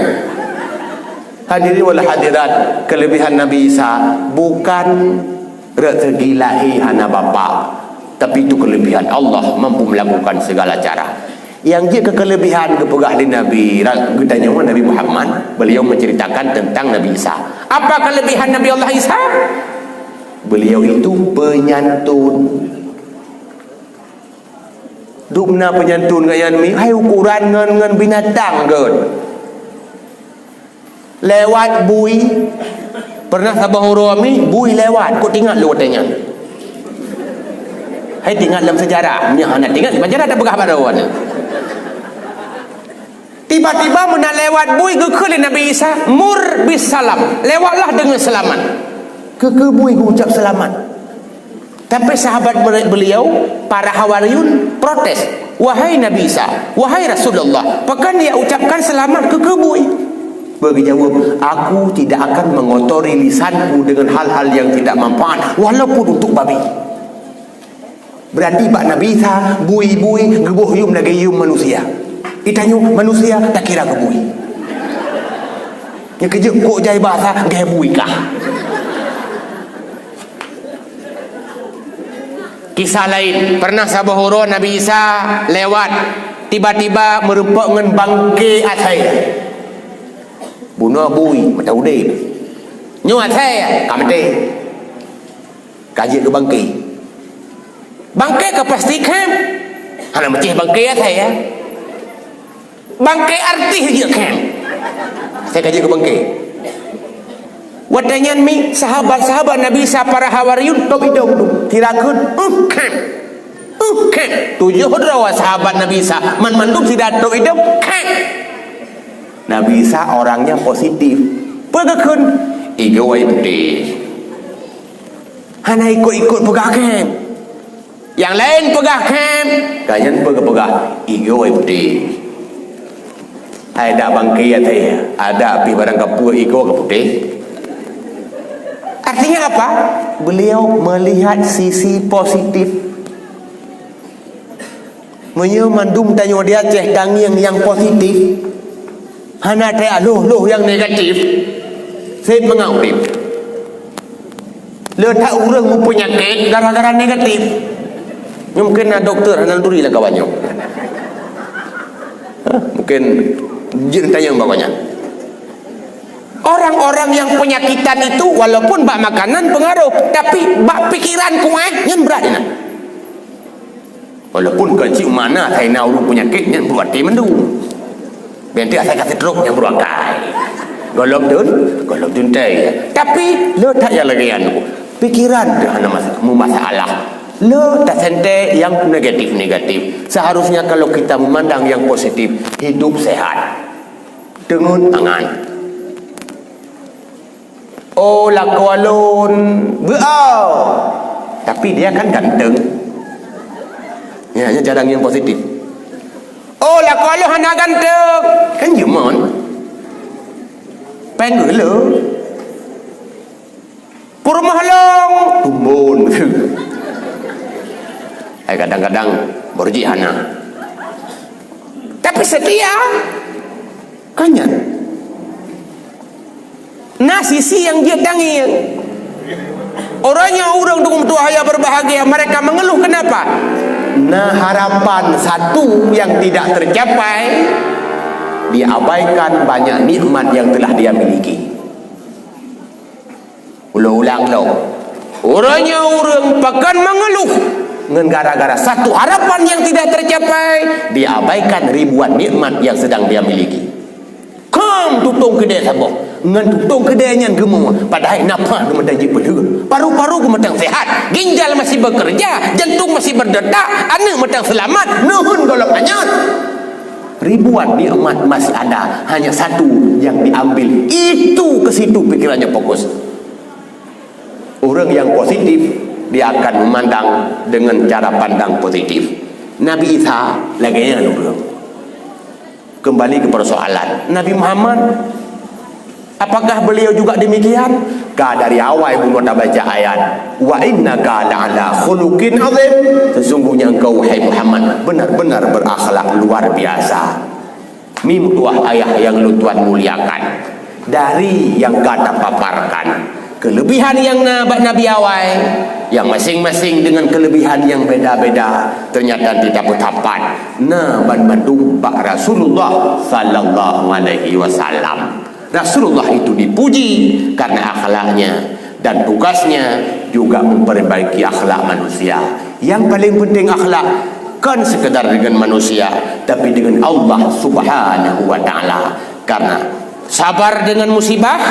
Hadirin wal hadirat, kelebihan Nabi Isa bukan rezeki lahé hana bapak, tapi itu kelebihan Allah mampu melakukan segala cara. Nyang jeuet keu kelebihan geupeugah lé Nabi, ra-, geutanyoe Nabi Muhammad, beliau menceritakan tentang Nabi Isa. Apa kelebihan Nabi Allah Isa? Beliau itu penyantun. Dum na penyantun geuh nyan mi, hai ukuran ngon, ngon binatang geuh. Lewat bui. Pernah saboh uroe mi, bui lewat. Kok teuingat lé watèe nyan? Hai teuingat lam sejarah. Nyan hana teuingat, lam sejarah tapeugah baroe nyan. Tiba-tiba meunan lewat bui geukheun lé Nabi Isa, "Mur bis salam." Lewatlah dengan selamat. Keu-keu bui geuucap selamat. Tapi sahabat beliau, para hawariyun, protes, "Wahai Nabi Isa, wahai Rasulullah, pakon ya ucapkan selamat keu-keu bui?" Beliau geujaweueb, "Aku tidak akan mengotori lisanku dengan hal-hal yang tidak manfaat, walaupun untuk babi." Berarti bak Nabi Isa, bui-bui geuboh yum lagèe yum manusia. Geutanyoe manusia takira keu bui. Nyang keujeuet kok jai bahasa gaya bui kah? Kisah laén, pernah saboh uroe Nabi Isa lewat, tiba-tiba meurumpok ngon bangke asèe. Bunoe bui, meuteudeh. Nyoe asèe, ka meuteudeh. Ka jeuet keu bangke. Bangke ka pasti khém. Hana meucéh bangke asèe. Bangke artis jeuet khém. Asèe ka jeuet keu bangke. Watèe nyan mi sahabat-sahabat Nabi Isa para hawariyun top idong tu. Kira kheun, "Uh, khém. Uh, khém." Tujoh droe sahabat Nabi Isa, man mandum sida top idong, khém. Nabi Isa orangnya positif. Peue geukheun? Igoe putéh. Hana ikot-ikot peugah khém. Nyang laén peugah khém, ka nyan peugah-peugah igoe putéh. Hai dak bangke asèe, adak pih barang kapeue igoe ka putéh. Artinya apa? Beliau melihat sisi positif. Meunyoe mandum tanyoe di Aceh tangieng nyang positif, hana teualoh-loh nyang negatif, seb mangat udeb. Le that ureuëng meupeunyakét gara-gara negatif. Nyoe mungkin na dokto hana turi lam kawan nyoe. Hah, mungkin jeuet tanyong bak nyan. Orang-orang yang penyakitan itu walaupun bak makanan pengaruh, tapi bak pikiran kuat nyan brat inan. Walaupun kon cit mana asai na ureuëng peunyakét nyan beuruaté mandum. Bèk asai ka stroke nyan beuruakai. Golom dun, golom dun tei. Tapi le that nyang lagèe nyan. Pikiran teuh hana mas-, meumasalah. Le taseuntèe nyang negatif-negatif. Seharusnya kalau kita memandang yang positif, hidup sehat. Deungon angan. Oh, lakoe lôn beuau, tapi dia kan ganteng. Ya, hanya cara yang positif. Oh, lakoe lôn hana ganteng, kan jumon. Penggeuleu. Peurumoh lôn tumbon. Hai, kadang-kadang borji hana. Tapi setia. Kan nyan. Na sisi nyang jeuet tangieng. Uroe nyoe ureuëng dukung tuah yang berbahagia, mereka mengeluh kenapa? Na harapan satu yang tidak tercapai, diabaikan banyak nikmat yang telah dia miliki. Ulang-ulang lom. Uroe nyoe ureuëng pakon mengeluh ngon gara-gara satu harapan yang tidak tercapai, diabaikan ribuan nikmat yang sedang dia miliki. Kam tutong keudè saboh, ngon tutong keudè nyan geumo, padahai nafah geumeutang jipeulheueh, paru-paru geumeutang sehat, ginjal masih bekerja, jantung masih berdetak, aneuk meutang selamat, neuheun gohlom anyot. Ribuan nikmat masih ada, hanya satu yang diambil, itu ke situ pikirannya fokus. Orang yang positif, dia akan memandang dengan cara pandang positif. Nabi Isa lagèe nyan ureuëng. Kembali ke persoalan, Nabi Muhammad, apakah beliau juga demikian? Ka dari awai bunoe tabaca ayat, "Wa innaka la'ala khuluqin azim." Sesungguhnya engkau, hai Muhammad, benar-benar berakhlak luar biasa. Meutuah ayah nyang lôn tuan muliakan, dari nyang ka tapaparkan, kelebihan nyang na bak nabi awai, nyang masing-masing dengan kelebihan nyang beda-beda, ternyata di dapat na banmandum bak Rasulullah sallallahu alaihi wasallam. Rasulullah itu dipuji karena akhlaknya, dan tugasnya juga memperbaiki akhlak manusia. Yang paling penting akhlak, kon sekedar dengan manusia, tapi dengan Allah Subhanahu wa Ta'ala. Karena sabar dengan musibah,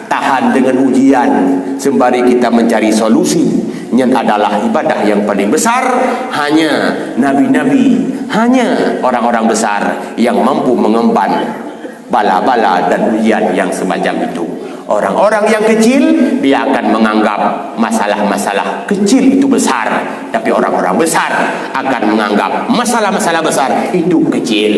tahan dengan ujian, sembari kita mencari solusi. Nyan adalah ibadah yang paling besar. Hanya nabi-nabi, hanya orang-orang besar yang mampu mengemban bala-bala dan ujian yang semacam itu. Orang-orang yang kecil, dia akan menganggap masalah-masalah kecil itu besar, tapi orang-orang besar akan menganggap masalah-masalah besar itu kecil.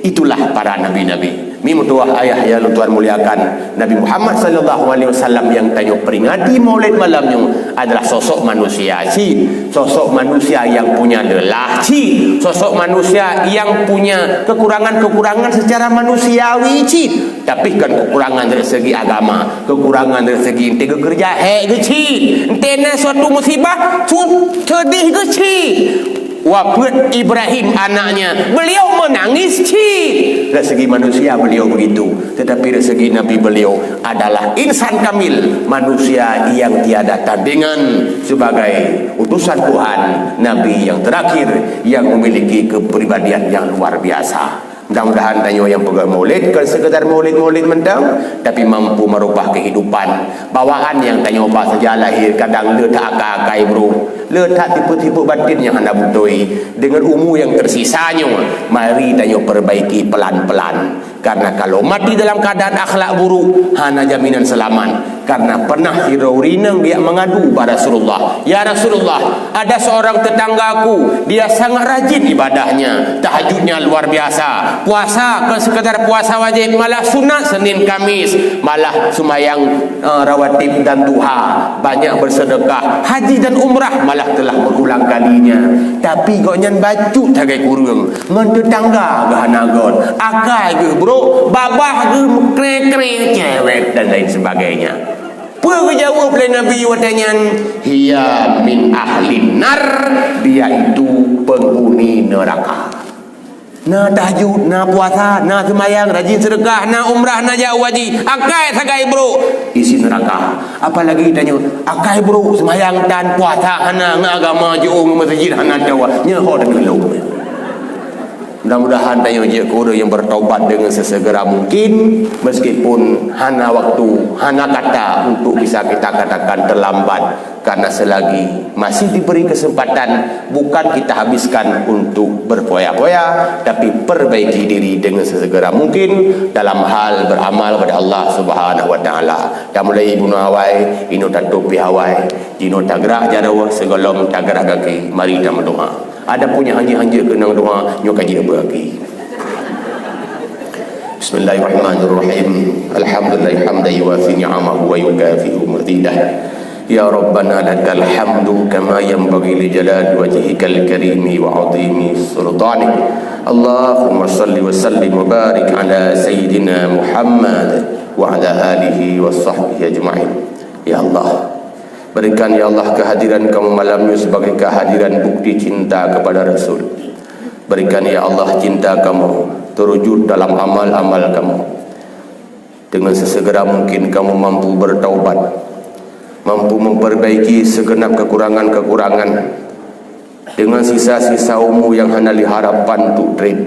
Itulah para nabi-nabi. Meutuah ayah nyang lôn tuan muliakan, Nabi Muhammad sallallahu alaihi wasallam nyang tanyoe peringati Maulid malam nyoe adalah sosok manusia cit, sosok manusia yang punya lelah cit, sosok manusia yang punya kekurangan-kekurangan secara manusiawi cit. Tapi kan kekurangan dari segi agama, kekurangan dari segi ente geukeureuja hék geucit, ente na suatu musibah, su-, sedih geucit. Wafeuet Ibrahim anaknya, beliau menangis cit. Dari segi manusia beliau begitu, tetapi dari segi Nabi beliau adalah insan kamil, manusia yang tiada tandingan sebagai utusan Tuhan, Nabi yang terakhir yang memiliki kepribadian yang luar biasa. Mudah-mudahan tanyoe nyang peugah maulid kon sekedar maulid-maulid mantong, tapi mampu merubah kehidupan. Bawaan nyang tanyoe ba sejak lahir kadang le that akai-akai bro, le that tipe-tipe batin nyang hana beutôi. Dengan umu nyang tersisa nyoe, mari tanyoe perbaiki pelan-pelan. Karena kalau mati dalam keadaan akhlak buruk, hana jaminan selamat. Karena pernah sidroe ureuëng inong geujak mengadu bak Rasulullah, "Ya Rasulullah, ada seorang tetanggaku, dia sangat rajin ibadahnya, tahajudnya luar biasa, puasa kon sekadar puasa wajib, malah sunat Senin Kamis, malah sembahyang, eh, rawatib dan duha, banyak bersedekah, haji dan umrah malah telah berulang kalinya. Tapi gobnyan bacut sagai kureueng, ngon tetangga geuh hana göt, akai geuh brok, babah geuh kré-kré, cewek dan lain sebagainya." Peue geujaweueb lé Nabi watée nyan? "Hiya min ahlin nar," dia itu penghuni neraka. Na tahajud, na puasa, na seumayang, rajin sedekah, na umrah, na jak haji, akai sagai brok, isi neraka. Apalagi tanyoe, akai brok seumayang tan puasa hana, ngon agama jiôh, ngon meuseujid hana tawa, nyoe ho teugeulong. Mudah-mudahan tanyoe jeuet keu ureuëng nyang bertobat dengan sesegera mungkin, meskipun hana waktu, hana kata untuk bisa kita katakan terlambat, karena selagi masih diberi kesempatan, bukan kita habiskan untuk berfoya-foya, tapi perbaiki diri dengan sesegera mungkin dalam hal beramal kepada Allah Subhanahu wa Taala. Tamulai bunoe awai, inoe tatôp pih awai, jinoe tagerak jaroe, sigohlom tagerak gaki, mari tameudoa. Adapun nyang hanjeuet-hanjeuet keunong doa, nyoe ka jeuet beuki. Bismillahirrahmanirrahim. Alhamdulillah hamdan yuwafi ni'amahu wa yukafi'u mazidah. Ya Rabbana lakal hamdu kama yanbaghi li jalali wajhikal karimi wa 'azimi sultanik. Allahumma salli wa sallim wa barik ala sayyidina Muhammad wa ala alihi wa sahbihi ajma'in. Ya Allah, berikan, ya Allah, kehadiran kamoe malam nyoe sebagai kehadiran bukti cinta kepada Rasul. Berikan, ya Allah, cinta kamoe terwujud dalam amal-amal kamoe. Dengan sesegera mungkin kamoe mampu bertaubat, mampu memperbaiki segenap kekurangan-kekurangan. Dengan sisa-sisa umu nyang hana lé harapan untuk treb,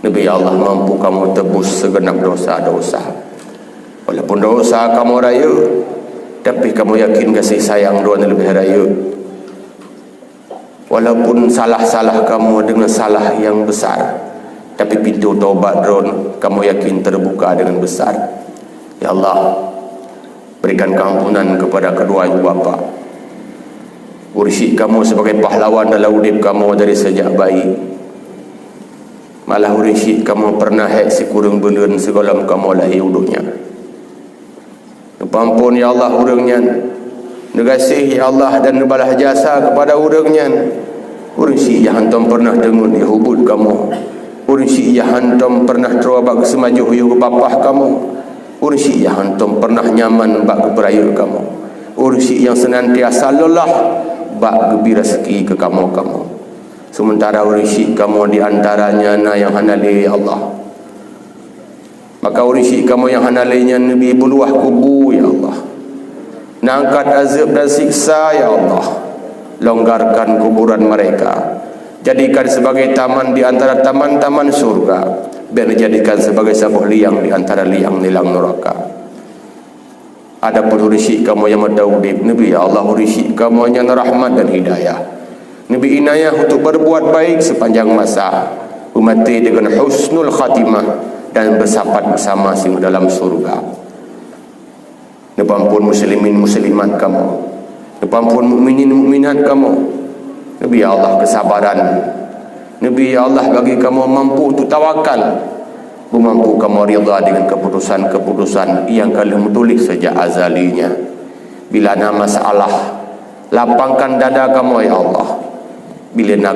neubi, ya Allah, mampu kamoe tebus segenap dosa-dosa. Walaupun dosa kamoe rayeuk, tapi kamoe yakin gaséh sayang Droeneuh leubeh rayeuk. Walaupun salah-salah kamoe deungon salah nyang besar, tapi pintoe tobat Droeneuh kamoe yakin teubuka deungon besar. Ya Allah, berikan keampunan kepada kedua ibu bapa. Ureuëng syiek kamoe sebagai pahlawan dalam udeb kamoe dari sejak bayi. Malah ureuëng syiek kamoe pernah hék sikureueng buleuen sigohlom kamoe lahé u donya. Neupeuamphon, ya Allah, ureuëng nyan. Neugaséh, ya Allah, dan neubalah jasa kepada ureuëng nyan. Ureuëng syiek nyang hántom pernah teungeut yôh ubit kamoe. Ureuëng syiek nyang hántom pernah troe bak geuseumajoh yôh geupapah kamoe. Ureuëng syiek nyang hántom pernah nyaman bak geupeurayeuk kamoe. Ureuëng syiek nyang seunantiasa leulah bak geubri raseuki keu kamoe-kamoe. Seumeuntara ureuëng syiek kamoe di antaranya na nyang hana lé, ya Allah. Maka ureuëng syiek kamoe nyang hana lé nyan neubi beuluwah kubu, ya Allah. Neuangkat azeueb dan siksa, ya Allah. Longgarkan kuburan mereka. Jadikan sebagai taman di antara taman-taman surga. Bék neujadikan sebagai saboh liang di antara liang nilang nuraka. Adapun ureuëng syiek kamoe nyang meuteudeb, neubi, ya Allah, ureuëng syiek kamoe nyan rahmat dan hidayah. Neubi inayah untuk berbuat baik sepanjang masa, beumaté deungon husnul khatimah dan bersapat bersama singoh dalam surga. Neupeuamphon muslimin muslimat kamoe. Neupeuamphon mukminin mukminat kamoe. Neubi, ya Allah, kesabaran. Neubi, ya Allah, bagi kamoe mampu untuk tawakal. Beumampu kamoe ridha dengan keputusan-keputusan nyang ka lheueh meutuléh sejak azalinya. Bila na masalah, lapangkan dada kamoe, ya Allah. Bila na